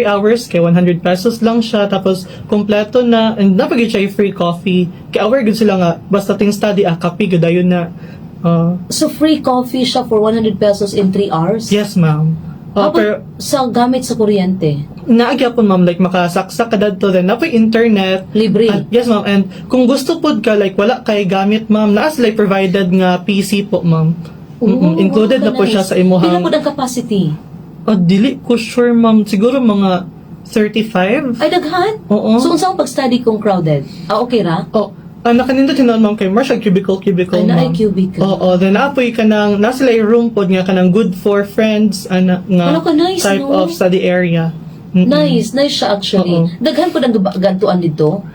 hours kay 100 pesos lang siya, tapos kompleto na and naa pa gyud siya free coffee kay aware gyud sila nga basta ting study, ah, kape gyud dayon na. So free coffee siya for 100 pesos in 3 hours? Yes, ma'am. How Pero about sa gamit sa kuryente? Naa gyapon, ma'am, like makasaksak ka dadto, then naa poy internet. Libre. Yes, ma'am. And kung gusto pod ka, like wala kay gamit, ma'am, naa sila provided nga PC po, ma'am. Oh, Included na po nice. siya sa imuhang Pila po ang capacity? Oh, dili ko sure, ma'am. Siguro mga 35. Ay, daghan? Oo. So, unsa ang pag-study kung crowded? Ah, okay ra? Oh, nakanindot yun, ma'am, kay more siya cubicle cubicle, Ay, naay ma'am. Cubicle. Oo, then apoy ka ng nasa sila room pod nga kanang good for friends ana nga Ano ka, nice, type no? of study area. Nice, nice siya actually. Oo. Daghan po ang gantuan dito.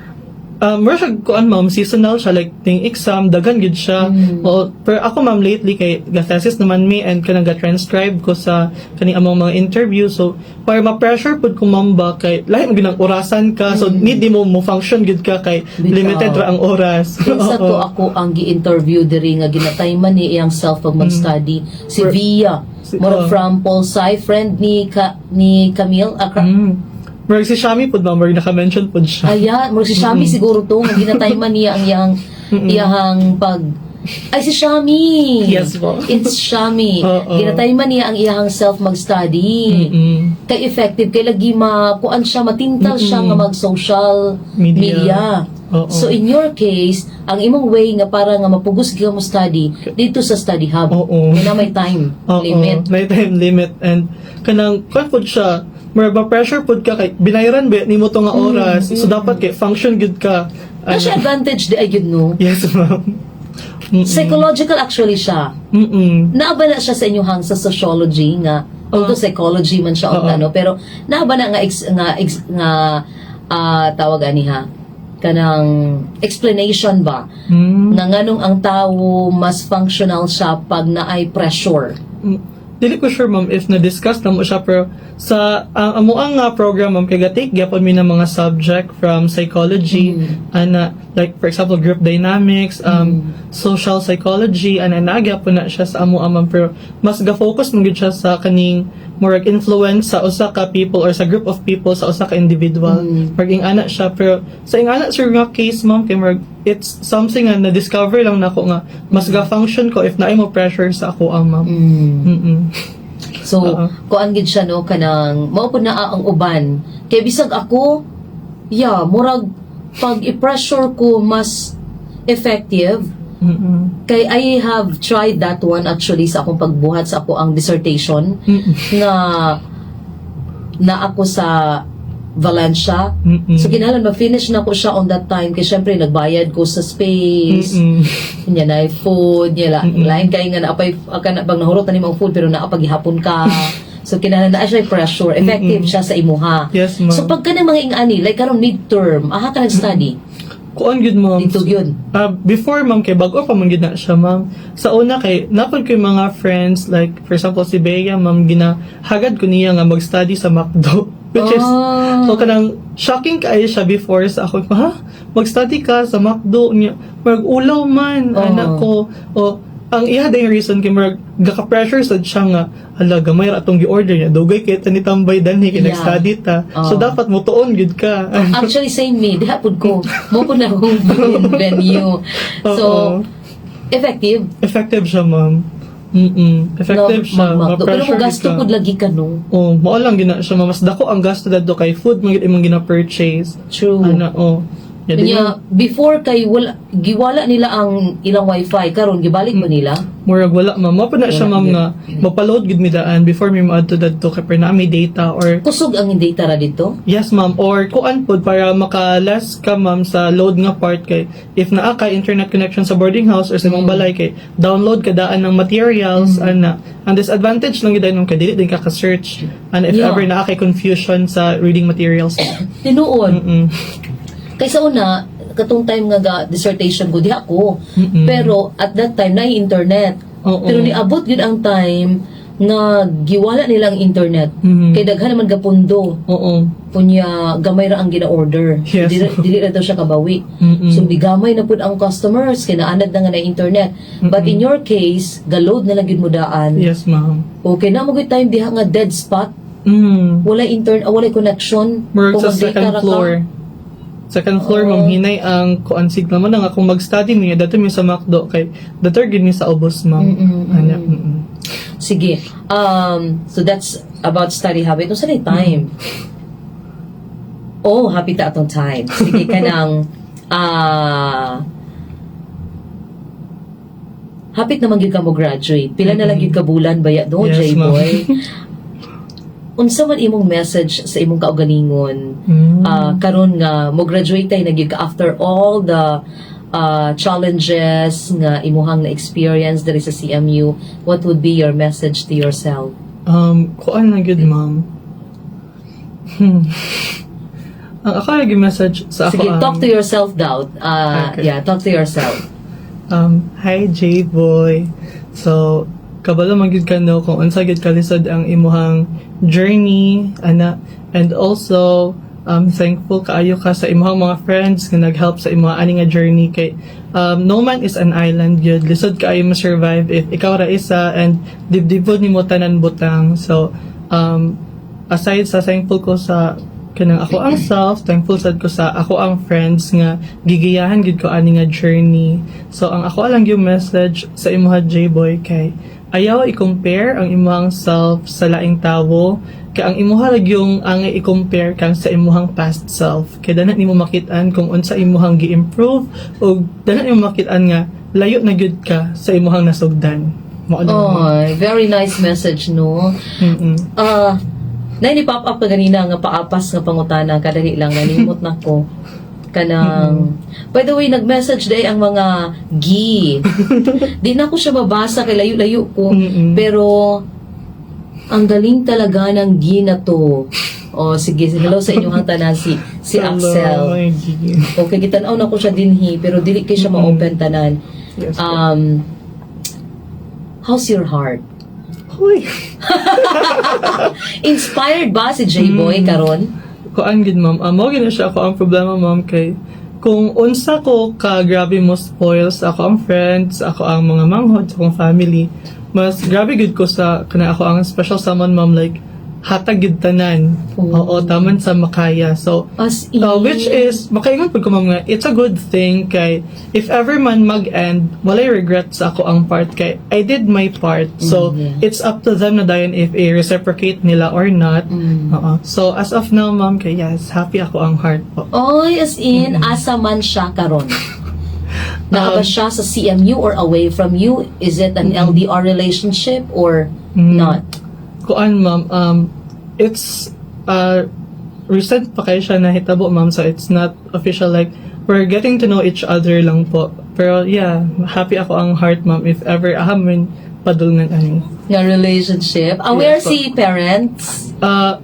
Mura siya kuan, ma'am, seasonal siya, like ting exam daghan gid siya. Oo, pero ako, ma'am, lately kay ga-thesis naman mi and kanang ga-transcribe ko sa kaning among mga interview, so para ma-pressure pud ko, ma'am, ba kay lahi mo ginang orasan ka, so need di mo mo function gid ka kay Bitaw. Limited ra ang oras. Kinsa to ako ang gi-interview diri nga ginatayman ni iyang self pag mag-study? Si Via. Murag from Polsci, friend ni Camille. Murag si Shami pud, ma'am, murag naka-mention pud siya. Ayan, murag si Shami siguro to nga ginatayman niya ang iyang iyahang pag. Ay, si Shami. Yes po. It's Shami. Oo. Ginatayman niya ang iyahang self mag-study. Kay effective kay lagi ma kuan siya, matintal siya nga mag-social Media. media. Oo. So in your case, ang imong way nga para nga mapugos ka mo study dito sa study hub. Oo. Kaya na may time limit. May time limit and kanang kuan pud siya, murag ba pressure pud ka kay binayaran ba nimo to nga oras, so dapat kay function gud ka. Na siya advantage di ay yun, no? Yes, ma'am. Psychological actually siya. Naa ba na siya sa inyong sa sociology nga, although psychology man siya Oo. ano, pero naa ba na nga tawag ani ha, kanang explanation ba nga nganong ang tawo mas functional siya pag naay pressure? Dili ko sure, ma'am, if na-discuss na mo siya, pero sa ang amo ang nga program, ma'am, kay ga-take gyapon mi ng mga subject from psychology ana, like for example group dynamics, social psychology, ana na gyapon na siya sa amo, ma'am, pero mas ga-focus man gyud siya sa kaning murag influence sa usa ka people or sa group of people sa usa ka individual. Murag ing-ana siya, pero sa ing-ana sir nga case, ma'am, kay murag it's something nga na-discover lang nako nga mas ga-function ko if naay mo pressure sa ako ang, ma'am. So, Oo. Kuan gid siya, no, kanang mao pud naa ang uban. Kay bisag ako, yeah, murag pag i-pressure ko mas effective. Kay I have tried that one actually sa akong pagbuhat sa ako ang dissertation nga na ako sa Valencia. So kinahanglan ma-finish na ko siya on that time kay syempre nagbayad ko sa space. Nya na food, nya la, lain kay nga naapay ka na bang nahurot na nimo ang food pero naa paghihapon ka. So kinahanglan na siya pressure, effective siya sa imuha. Yes, ma'am. So pagka ng mga ingani, like karon midterm, aha ka nag-study? Kuan gyud, ma'am. Dito gyud. Ah, before, ma'am, kay bago pa man gyud na siya, ma'am. Sa una kay napod ko yung mga friends, like for example si Bea, ma'am, ginahagad ko niya nga mag-study sa McDo. Which is so kanang shocking kaayo siya before sa ako. Ha? Mag-study ka sa McDo niya. Mag-ulaw man anak ko. O ang iya din reason kay murag gaka-pressure sad siya nga ala, gamay ra atong gi-order niya, dugay kay ta ni tambay danhi kay nag-study ta, so dapat mo tuon gyud ka. Actually, same me. Diha pud ko. Mo pud na akong venue. So, effective. Effective siya, ma'am. Effective No, siya. mag-McDo. Pero Ma-pressure kung gasto ka. pud lagi ka, no? Oh, mao lang gina siya, ma'am. Mas dako ang gasto dadto kay food man gyud imong gina-purchase. True. Ana, oh. Yeah, di Nya, before kay wala giwala nila ang ilang wifi, karon gibalik ba nila? Murag wala, ma'am. Mao pa na siya, Wala ma'am, gyud. nga mapaload gid mi daan before mi moadto dadto kay para naa may data or Kusog ang data ra dito. Yes, ma'am. Or kuan pod para maka-less ka, ma'am, sa load nga part kay if naa kay internet connection sa boarding house or sa imong balay kay download ka daan ng materials ana. Ang disadvantage lang gyud nung kay dili din ka ka-search and if ever naa kay confusion sa reading materials. Tinuod. Kay sa una, katong time nga ga dissertation ko diha ko. Pero at that time na internet. Pero niabot gyud ang time nga giwala nila ang internet. Kay daghan naman gapundo. Kunya gamay ra ang gina-order. Dili, dili ra daw siya kabawi. So gigamay na pud ang customers kay naanad na nga na internet. But in your case, ga-load na lang gyud mo daan. Yes, ma'am. Okay na mo gyud time diha nga dead spot. Wala internet, wala connection. Murag Kung sa mag-data second ra ka. floor. Second floor, ma'am, hinay ang kuan signal mo na nga kung mag-study niya dito mi sa McDo kay the third gid mi sa ubos, ma'am. Ana. Sige. So that's about study habit. Unsa na time? Oh, happy ta atong time. Sige ka nang hapit naman gyud ka mo graduate. Pila na lang gyud ka bulan baya do, Yes, J-boy? Unsa man imong message sa imong kaugalingon karon nga mo graduate tay na gyud ka after all the challenges nga imuhang na experience diri sa CMU, what would be your message to yourself? Kuan na gyud, ma'am. Ang ako lagi message sa ako Sige, ang, talk to yourself daw. Okay. Yeah, talk to yourself. Hi, J-Boy. So, kabalo man gyud ka, no, kung unsa gyud kalisod ang imuhang journey ana, and also thankful kaayo ka sa imuhang mga friends nga nag-help sa imuha ani nga journey kay no man is an island gyud. Lisod kaayo mo survive if ikaw ra isa and dibdibon nimo tanan butang. So aside sa thankful ko sa kanang ako ang self, thankful sad ko sa ako ang friends nga gigiyahan gid ko ani nga journey. So ang ako lang yung message sa imuha, J-Boy, kay ayaw i-compare ang imuhang self sa laing tawo, kay ang imuha lang yung ang i-compare kang sa imuhang past self, kay dana nimo makit-an kung unsa imuhang gi-improve ug dana nimo makit-an nga layo na gyud ka sa imuhang nasugdan. Mao lang. Oh, very nice message, no? Ah, na ni pop up ka ganina nga paapas nga pangutana, kadali lang, nalimot na ko. Kanang, by the way, nag-message day ang mga gi. Di na ko siya mabasa kay layo-layo ko. Pero ang galing talaga ng gi na to. Oh, sige, hello sa inyong tanan, si Hello, Axel. my G. Okay, gitan-aw na ko siya dinhi pero dili kay siya ma-open tanan. Yes po. How's your heart? Huy. Inspired ba si J-Boy karon? Kuan gid, ma'am. Mao gid na siya ako ang problema, ma'am, kay kung unsa ko ka grabe mo spoil sa ako ang friends, ako ang mga manghod, sa akong family, mas grabe gid ko sa kana ako ang special someone, ma'am, like hatag gid tanan. Oh. Oo, taman sa makaya. So As in, which is, makaingon pud ko, ma'am, nga, it's a good thing kay if ever man mag-end, walay regret sa ako ang part kay I did my part. So, it's up to them na dayon if i-reciprocate nila or not. Oo. So, as of now, ma'am, kay yes, happy ako ang heart po. Oy, as in, asa man siya karon? Naa ba siya sa CMU or away from you? Is it an LDR relationship or not? Kuan, ma'am, it's recent pa kayo siya nahitabo, ma'am, so it's not official. Like, we're getting to know each other lang po. Pero yeah, happy ako ang heart, ma'am, if ever ahamin padulngan ani. Nga relationship? Aware Yes, po. si parents?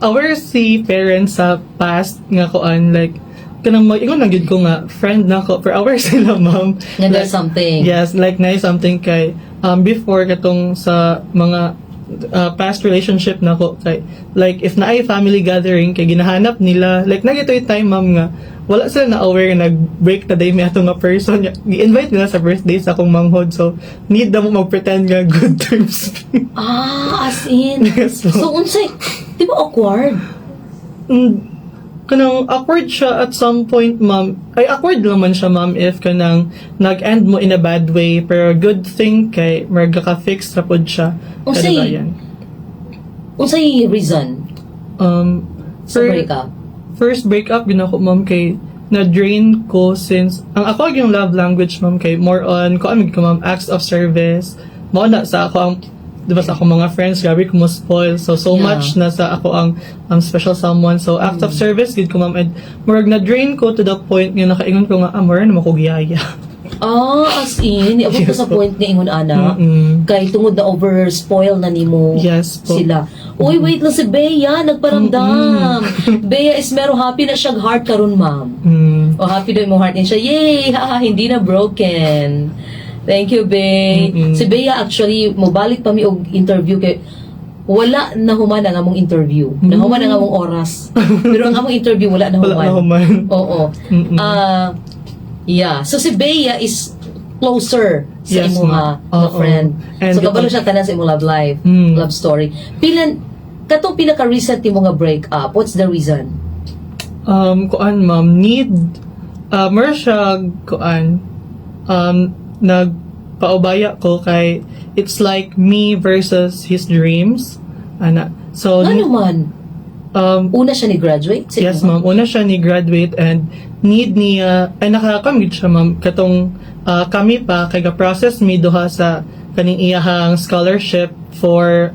Aware si parents sa past nga kuan, like kanang mag-ingon lang gyud ko nga friend na ko, pero aware sila, ma'am. Nga there's Like, something. Yes, like na something kay before katong sa mga past relationship na ko, kay like if naay family gathering kay ginahanap nila, like nagito'y time, ma'am, nga wala sila na aware nga nag-break na day mi ato nga person. Gi-invite nila sa birthday sa akong manghod, so need na mo mag-pretend nga good terms. Ah, as in. Yes, ma'am. So, unsay, di ba awkward? Kanang awkward siya at some point, ma'am. Ay, awkward lang man siya, ma'am, if kanang nag-end mo in a bad way, pero good thing kay marga ka fix ra pod siya. Unsay- Kadabayan. Unsay reason sa breakup? First breakup gina ko, ma'am, kay na-drain ko since ang ako yung love language, ma'am, kay more on ko amig ko, ma'am, acts of service. Mao na sa ako ang, di ba, sa akong mga friends, grabe ko mo spoil, so much na sa ako ang special someone. So act of service gid ko, ma'am, and murag na-drain ko to the point nga nakaingon ko nga, ah, mura na mo ko giyaya. Ah, as in, niabot ko Yes sa po. point nga ingon ana. Kay tungod na over spoil na nimo Yes po. sila. Uy, wait lang, si Bea nagparamdam. Bea Esmero, happy na siya heart karon, ma'am. O happy daw imong heart niya siya. Yay! Haha, hindi na broken. Thank you, Bea. Si Bea actually mobalik pa mi og interview kay wala na human ang among interview. Nahuman ang among oras. Pero ang among interview wala na Wala human. na human. Oo. Ah, yeah. So si Bea is closer sa Yes, imuha ma'am. nga Oo. friend. And So kabalo siya tanan sa imong love life, love story. Pilan katong pinaka recent nimo nga break up, what's the reason? Kuan, ma'am, need, mer siya, kuan, nagpaubaya ko kay, it's like me versus his dreams. Ana. So, Ano man? Una siya ni graduate? Sa Yes, imuha? ma'am. Una siya ni graduate and need niya, ay nakakamit siya, ma'am, katong kami pa, kay ga-process mi duha sa kaning iyahang scholarship for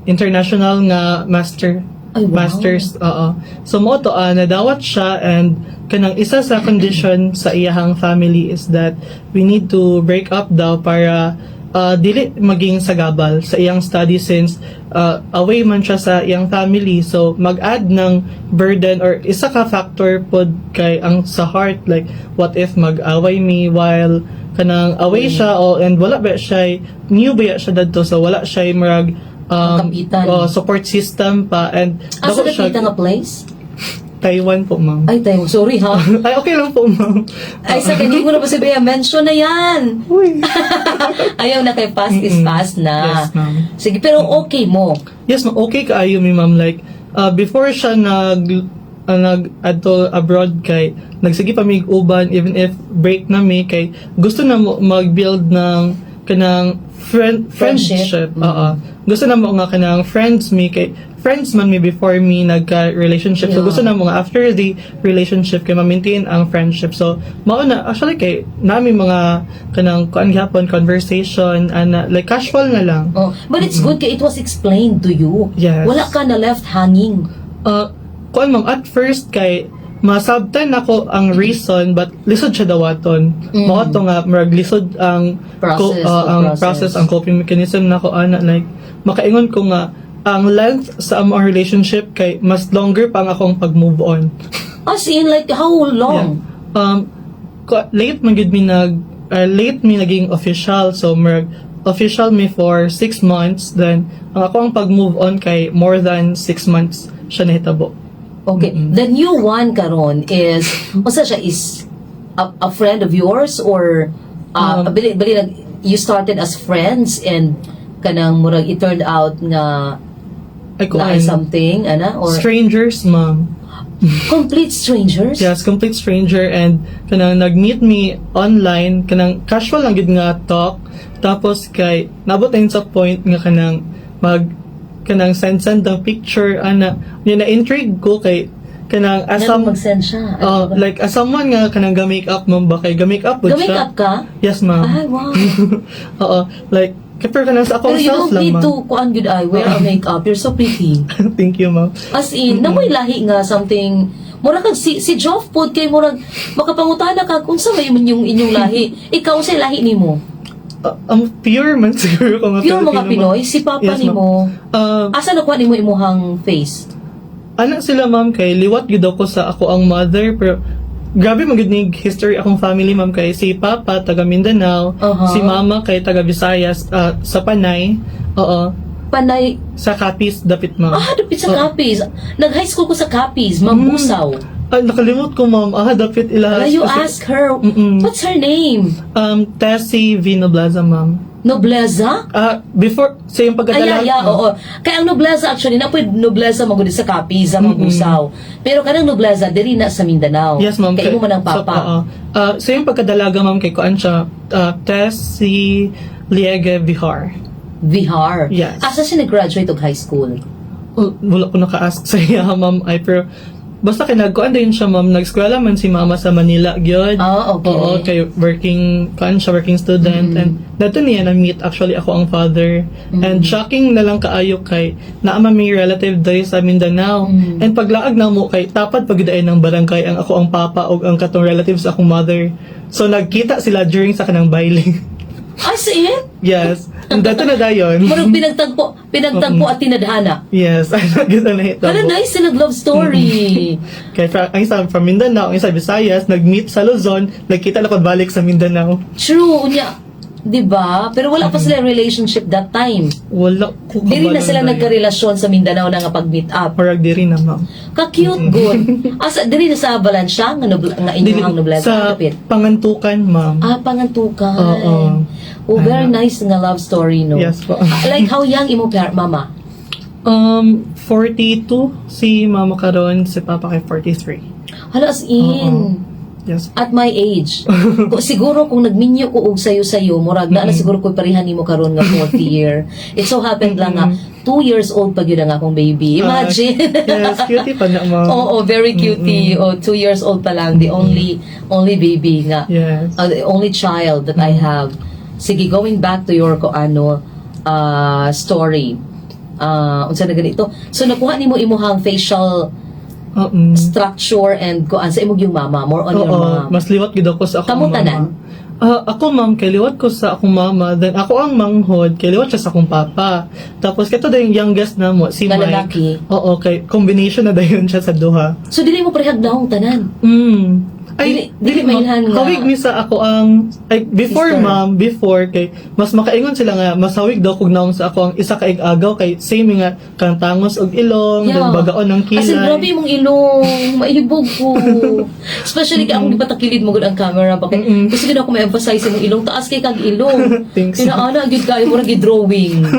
international nga master. Ay, wow. Masters, oo. So mo to, nadawat siya and kanang isa sa condition sa iyahang family is that we need to break up daw para dili maging sagabal sa iyang study since away man siya sa iyang family, so mag-add ng burden or isa ka factor pod kay ang sa heart, like what if mag-away mi while kanang away siya o and wala ba siya, new ba siya dadto, so wala siya murag Kapitan. Oh, support system pa and Asa dako siya- napita nga place? Taiwan po, ma'am. Ay, tayo. Sorry ha. Ay, okay lang po, ma'am. Ay, sa hindi mo na ba sabihin, mention na yan. Uy. Ayaw na kay past is past na. Yes, ma'am. Sige, pero okay mo. Yes, ma'am. Okay kaayo mi, ma'am. Like, before siya nag adto abroad kay nagsige pa mig uban even if break na mi kay gusto na mo mag-build ng kanang Friendship. friendship. Oo. Gusto na mo nga kanang friends mi kay friends man mi before mi nagka-relationship. So gusto na mo nga after the relationship kay ma-maintain ang friendship. So mao na actually kay nami mga kanang kuan gyapon conversation ana, like casual na lang. Oh, but it's good kay it was explained to you. Yes. Wala ka na left hanging. Kuan ma'am, at first kay masabtan nako ang reason but lisod siya dawaton. Mao to nga murag lisod ang Process, oh, ang process. process, ang coping mechanism nako ana, like makaingon ko nga ang length sa among relationship kay mas longer pa ang akong pag-move on. As in, like, how long? Yeah. Late man gud mi nag late mi naging official, so murag official mi for 6 months, then ang ako ang pag-move on kay more than 6 months siya nahitabo. Okay. The new one karon is, unsa siya, is a friend of yours or bili, you started as friends and kanang murag it turned out nga Ay, na kuan. something ana or Strangers, ma'am. Complete strangers? Yes, complete stranger, and kanang nag-meet me online, kanang casual lang gid nga talk. Tapos kay nabot na yun sa point nga kanang mag kanang send send ng picture ana. Niya na intrigue ko kay kanang as Ano some, mag-send siya? Ano ba? Like as someone nga kanang ga-make up, ma'am, ba kay ga-make up pud Ga-make siya. up ka? Yes, ma'am. Ay, wow. Oo, like pero kanang sa akong Pero you self don't lang, need ma'am. to kuan gud ay wear a makeup. You're so pretty. Thank you, ma'am. As in, namoy lahi nga something. Mura kag si Joff pod kay murag makapangutana ka kung sa may yung inyong lahi. Ikaw, sa lahi nimo? Pure man siguro ko nga Pure mga Filipino, ma'am. Pinoy, si papa Yes, ma'am. nimo. Asa nakuha nimo imuhang face? Anak sila, ma'am, kay liwat gyud ako sa ako ang mother, pero grabe man gyud ni history akong family, ma'am, kay si papa taga Mindanao, si mama kay taga Visayas, sa Panay. Oo. Panay. Sa Capiz dapit, ma'am. Ah, dapit sa Oo. Capiz. Nag-high school ko sa Capiz, Mambusaw. Ah, nakalimot ko, ma'am. Ah, dapit ila. Wala, you ask her, what's her name? Tessie V. Noblaza, ma'am. Nobleza? Ah, before sa yung Ay, pagkadala. ay, ay, oo. Kaya ang Nobleza actually, na Nobleza magud sa Capiz, sa Mambusaw. Pero kanang Nobleza, diri na sa Mindanao. Yes, ma'am. Kay imo man ang papa. So, oo. Ah, sa yung pagkadalaga, ma'am, kay kuan siya, Tessie Liege Vihar. Vihar. Yes. Asa siya nag-graduate og high school? Oh, wala ko naka-ask sa iya, ma'am. Ay, pero basta kay nagkuan din siya, ma'am. Nag-eskwela man si mama sa Manila, gyud. Ah, okay. Oo, kay working, kuan siya, working student. And dato niya na-meet actually ako ang father. And shocking na lang kaayo kay naa man may relative diri sa Mindanao. And paglaag na mo kay tapad pagdayon ng barangay ang ako ang papa og ang katong relatives akong mother. So nagkita sila during sa kanang bailing. As in? Yes. And dato na dayon. Murag pinagtagpo at tinadhana. Yes, ay kita na ito. Hala, nice sila love story. Kaya ang isa from Mindanao, ang isa Visayas, nag-meet sa Luzon, nagkita na balik sa Mindanao. True, unya. 'Di ba? Pero wala pa sila relationship that time. Wala ko Dili na kabalo sila dayon. nagkarelasyon sa Mindanao na nga pag-meet up. Parang diri na, ma'am. Ka-cute good. Asa dili na sa Valencia nga nga Dili- inyong Nobleza sa dapit? Pangantukan, ma'am. Ah, Pangantukan. Oo. Oh, very nice nga love story, no? Yes po. Ah, like how young imo mama? 42 si mama karon, si papa kay 43. Hala, as in. Yes. At my age. Siguro kung nagminyo ko og sayo-sayo, murag na siguro ko parehan nimo karon nga fourth year. It so happened lang nga 2 years old pa gyud ang akong baby. Imagine. Ah, yes, cutie pa na, ma'am. Oo, very cutie. Oh, 2 years old pa lang, the only baby nga. The only child that I have. Sige, going back to your ko ano story. Unsa na ganito? So nakuha nimo imuhang facial structure and kuan sa imong yung mama, more on your Oo, mom. mas liwat gid ako sa akong Kamo mama. tanan? Ah, ako, ma'am, kay liwat ko sa akong mama, then ako ang manghod, kay liwat siya sa akong papa. Tapos kato yung youngest namo, si Nga Mike. lalaki? Oo, kay combination na dayon siya sa duha. So dili mo parehag dahong tanan. Ay, Dili ma'am. mailhan nga. Hawig mi sa ako ang ay, before Sister. Ma'am, before kay mas makaingon sila nga mas hawig daw kog naong sa ako ang isa ka ig-agaw kay same nga kanang tangos og ilong, then bagaon ang kilay. As in, grabe imong ilong. Maibog ko. Especially kay akong gipatakilid mo gud ang camera. Bakit? Gusto gid ako ma-emphasize imong ilong. Taas kay kag ilong. Thanks. Pinaana gyud kayo mura gi-drawing.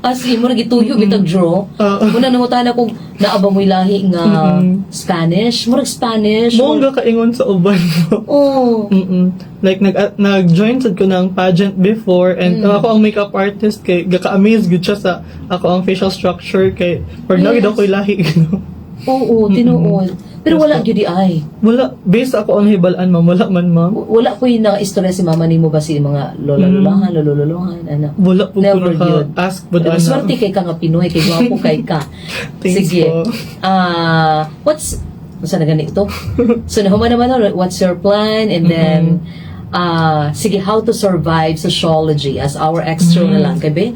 As in, mura gituyo bitag draw. Oo. Una nangutana kung naa ba mo'y lahi nga Spanish. Murag Spanish. Mo nga kaingon sa uban mo. Oh. Like nag-join sad ko ng pageant before and ako ang makeup artist kay gaka-amaze gud siya sa ako ang facial structure kay pag yes. Daw ko'y lahi. Oo, tinuod. Pero wala gyud di ay. Wala, based ako ang hibalaan, ma'am, wala man, ma'am. Wala ko yung na-istorya si mama nimo ba si mga lola-lolahan, lolo-lolohan, ana. Wala po ko Never yun. naka-ask but Pero ano. swerte kay ka nga Pinoy, kay gwapo kay ka. Thanks Sige. po. Ah, what's na ganito? So nahuman naman no, what's your plan, and then sige, how to survive sociology as our extra na lang kay be.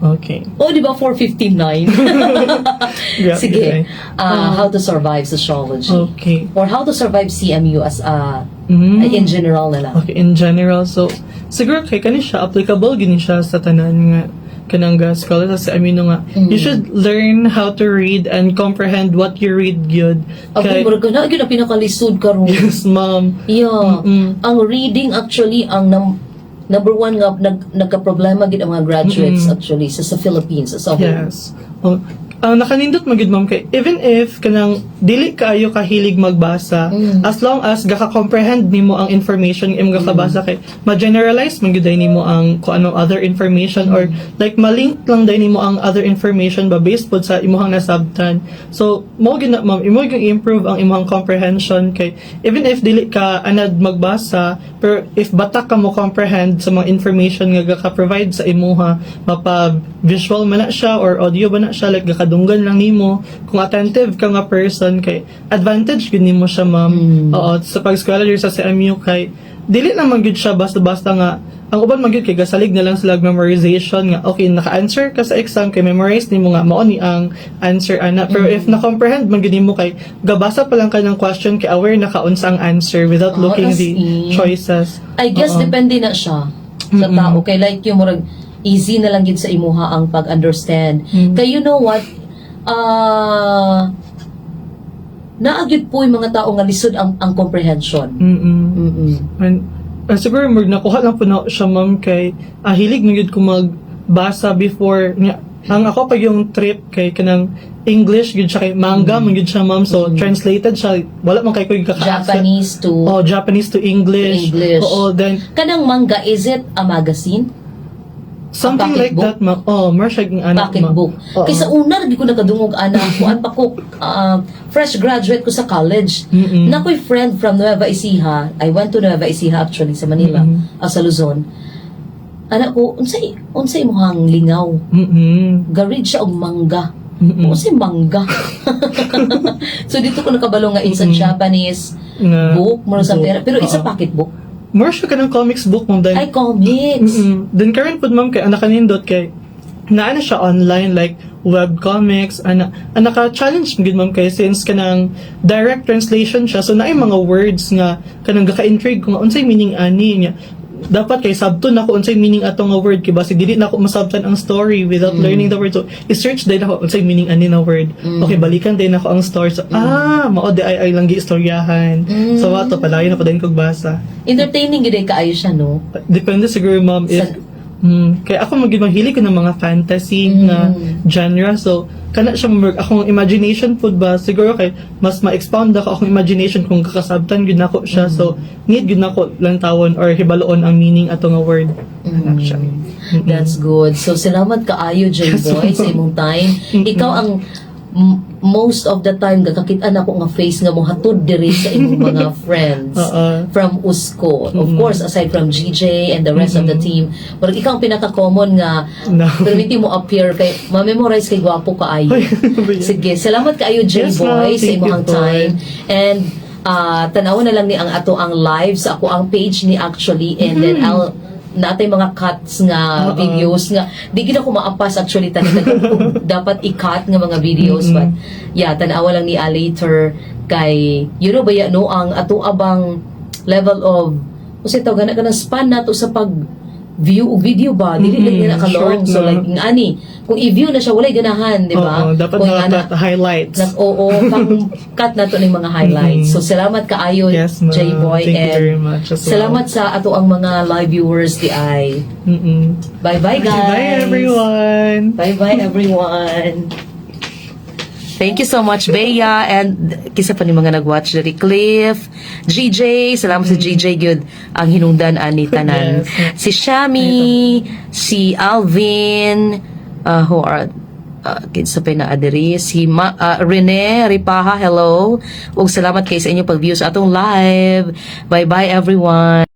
Okay. Oh, di ba 4:59? Grabe, Sige. ay. How to survive sociology. Okay. Or how to survive CMU as a in general na lang. Okay, in general, so siguro kay kani siya applicable gini siya sa tanan nga kanang ga scholar sa amino nga you should learn how to read and comprehend what you read gyud. Ako, murag ka na, yun ang pinakalisod karon. Yes, ma'am. Yeah. Ang reading actually ang number one nga nagka-problema gid ang mga graduates actually sa Philippines as a whole. Yes. Oh, ang nakanindot man gyud, ma'am, kay even if kanang dili kaayo kahilig magbasa, as long as gaka-comprehend nimo ang information imong gakabasa kay ma-generalize man gyud nimo ang kung anong other information or like malink lang day nimo ang other information ba based pod sa imong nasabtan. So mo gyud na, ma'am, imo gyud improve ang imong comprehension kay even if dili ka anad magbasa, pero if batak ka mo comprehend sa mga information nga gaka-provide sa imuha, mapa visual man na siya or audio ba na siya, like gakadunggan lang nimo kung attentive ka nga person kay advantage gyud nimo siya, ma'am. Oo, sa pag-eskwela diri sa CMU kay dili naman gyud siya basta-basta nga ang uban man gyud kay gasalig na lang sila og memorization nga okay, naka-answer ka sa exam kay memorize nimo nga mao ni ang answer ana, pero if na-comprehend man gyud nimo kay gabasa pa lang ka ng question kay aware na ka unsa ang answer without Oh, looking as the in. choices. I guess depende na siya sa tao. Kay like yung murag easy na lang gid sa imuha ang pag-understand. Kay you know what? Naa gyud po yung mga tao nga lisod ang comprehension. And siguro murag nakuha lang po na siya, ma'am, kay hilig na gyud ko magbasa before nga. Ang ako pa yung trip kay kanang English gyud siya kay manga man gyud siya, ma'am, so translated siya, wala man kay ko yung kaka Japanese to Oh, Japanese to English. To English. Oo, then Kanang manga, is it a magazine? Something like Pocketbook? that, ma'am. Oh, more siya yung anak, ma'am. Pocketbook. Oo. Kaysa una, di ko nakadungog ana. Kuan pa ko, fresh graduate ko sa college. Nakoy friend from Nueva Ecija. I went to Nueva Ecija actually sa Manila, sa Luzon. Anak ko, unsay imong lingaw? Ga-read siya og manga. Unsay manga? So dito ko nakabalo nga it's a Japanese Nga book, mo sa book. pera, pero it's a pocketbook. More siya kanang comics book, ma'am. Then Ay, comics. Then current pod, ma'am, kay anak kanindot kay naana siya online like web comics ana ang naka-challenge gud, ma'am, kay since kanang direct translation siya, so naay mga words nga kanang gaka-intrigue kung unsay meaning ani niya. Dapat kay sabton nako unsay meaning ato nga word kay basi dili nako masabtan ang story without learning the word, so i-search din ako unsay meaning ani na word. Okay, balikan din ako ang story, so mao di ay lang giistoryahan. So ato palayo na pa din kog basa. Entertaining gid ay kaayo siya, no? Depende siguro, ma'am, if kaya ako maging mahilig ko ng mga fantasy na genre, so kana siya mag akong imagination pud ba siguro kay mas ma-expound ako akong imagination kung kakasabtan gyud nako siya, so need gyud nako lantawon or hibaluon ang meaning ato nga word. Anak siya. That's good. So, salamat kaayo, J-Boy, sa imong time. Ikaw ang most of the time gakakita nako nga face nga mohatod diri sa imong mga friends from USCO. Of course, aside from GJ and the rest of the team, pero ikaw ang pinaka-common nga No. permiti mo appear kay ma-memorize kay gwapo kaayo. Ay, Sige, salamat kaayo, Yes, J-Boy, ma'am. sa Thank you imong po. time. And Tanaw na lang ni ang ato ang live sa ako ang page ni actually, and then I'll natay mga cuts nga videos nga di gid ako maapas actually tanan dapat i-cut nga mga videos, but yeah, tanawa lang ni later kay you know ba ya no, ang ato abang level of unsay tawag na kanang span nato sa pag view og video ba, dili lang na ka-long. Short So na. like ani kung i-view na siya, walay ganahan, di ba? Oo, dapat Kung na highlights. Nag oo, pang cut na to ng mga highlights. So salamat kaayo, Yes, ma'am. J-Boy, Thank you and very much as well. Salamat sa ato ang mga live viewers di ay. Bye-bye, guys. Bye, everyone. Bye-bye, everyone. Thank you so much, Bea. And kisa pa ni mga nag-watch diri, Cliff, GJ, salamat sa GJ gyud ang hinungdan ani tanan. Yes. Si Shami, si Alvin, who are kinsa pa na adiri, si Rene Ripaha, hello. Ug salamat kay sa inyong pag-view sa atong live. Bye-bye, everyone.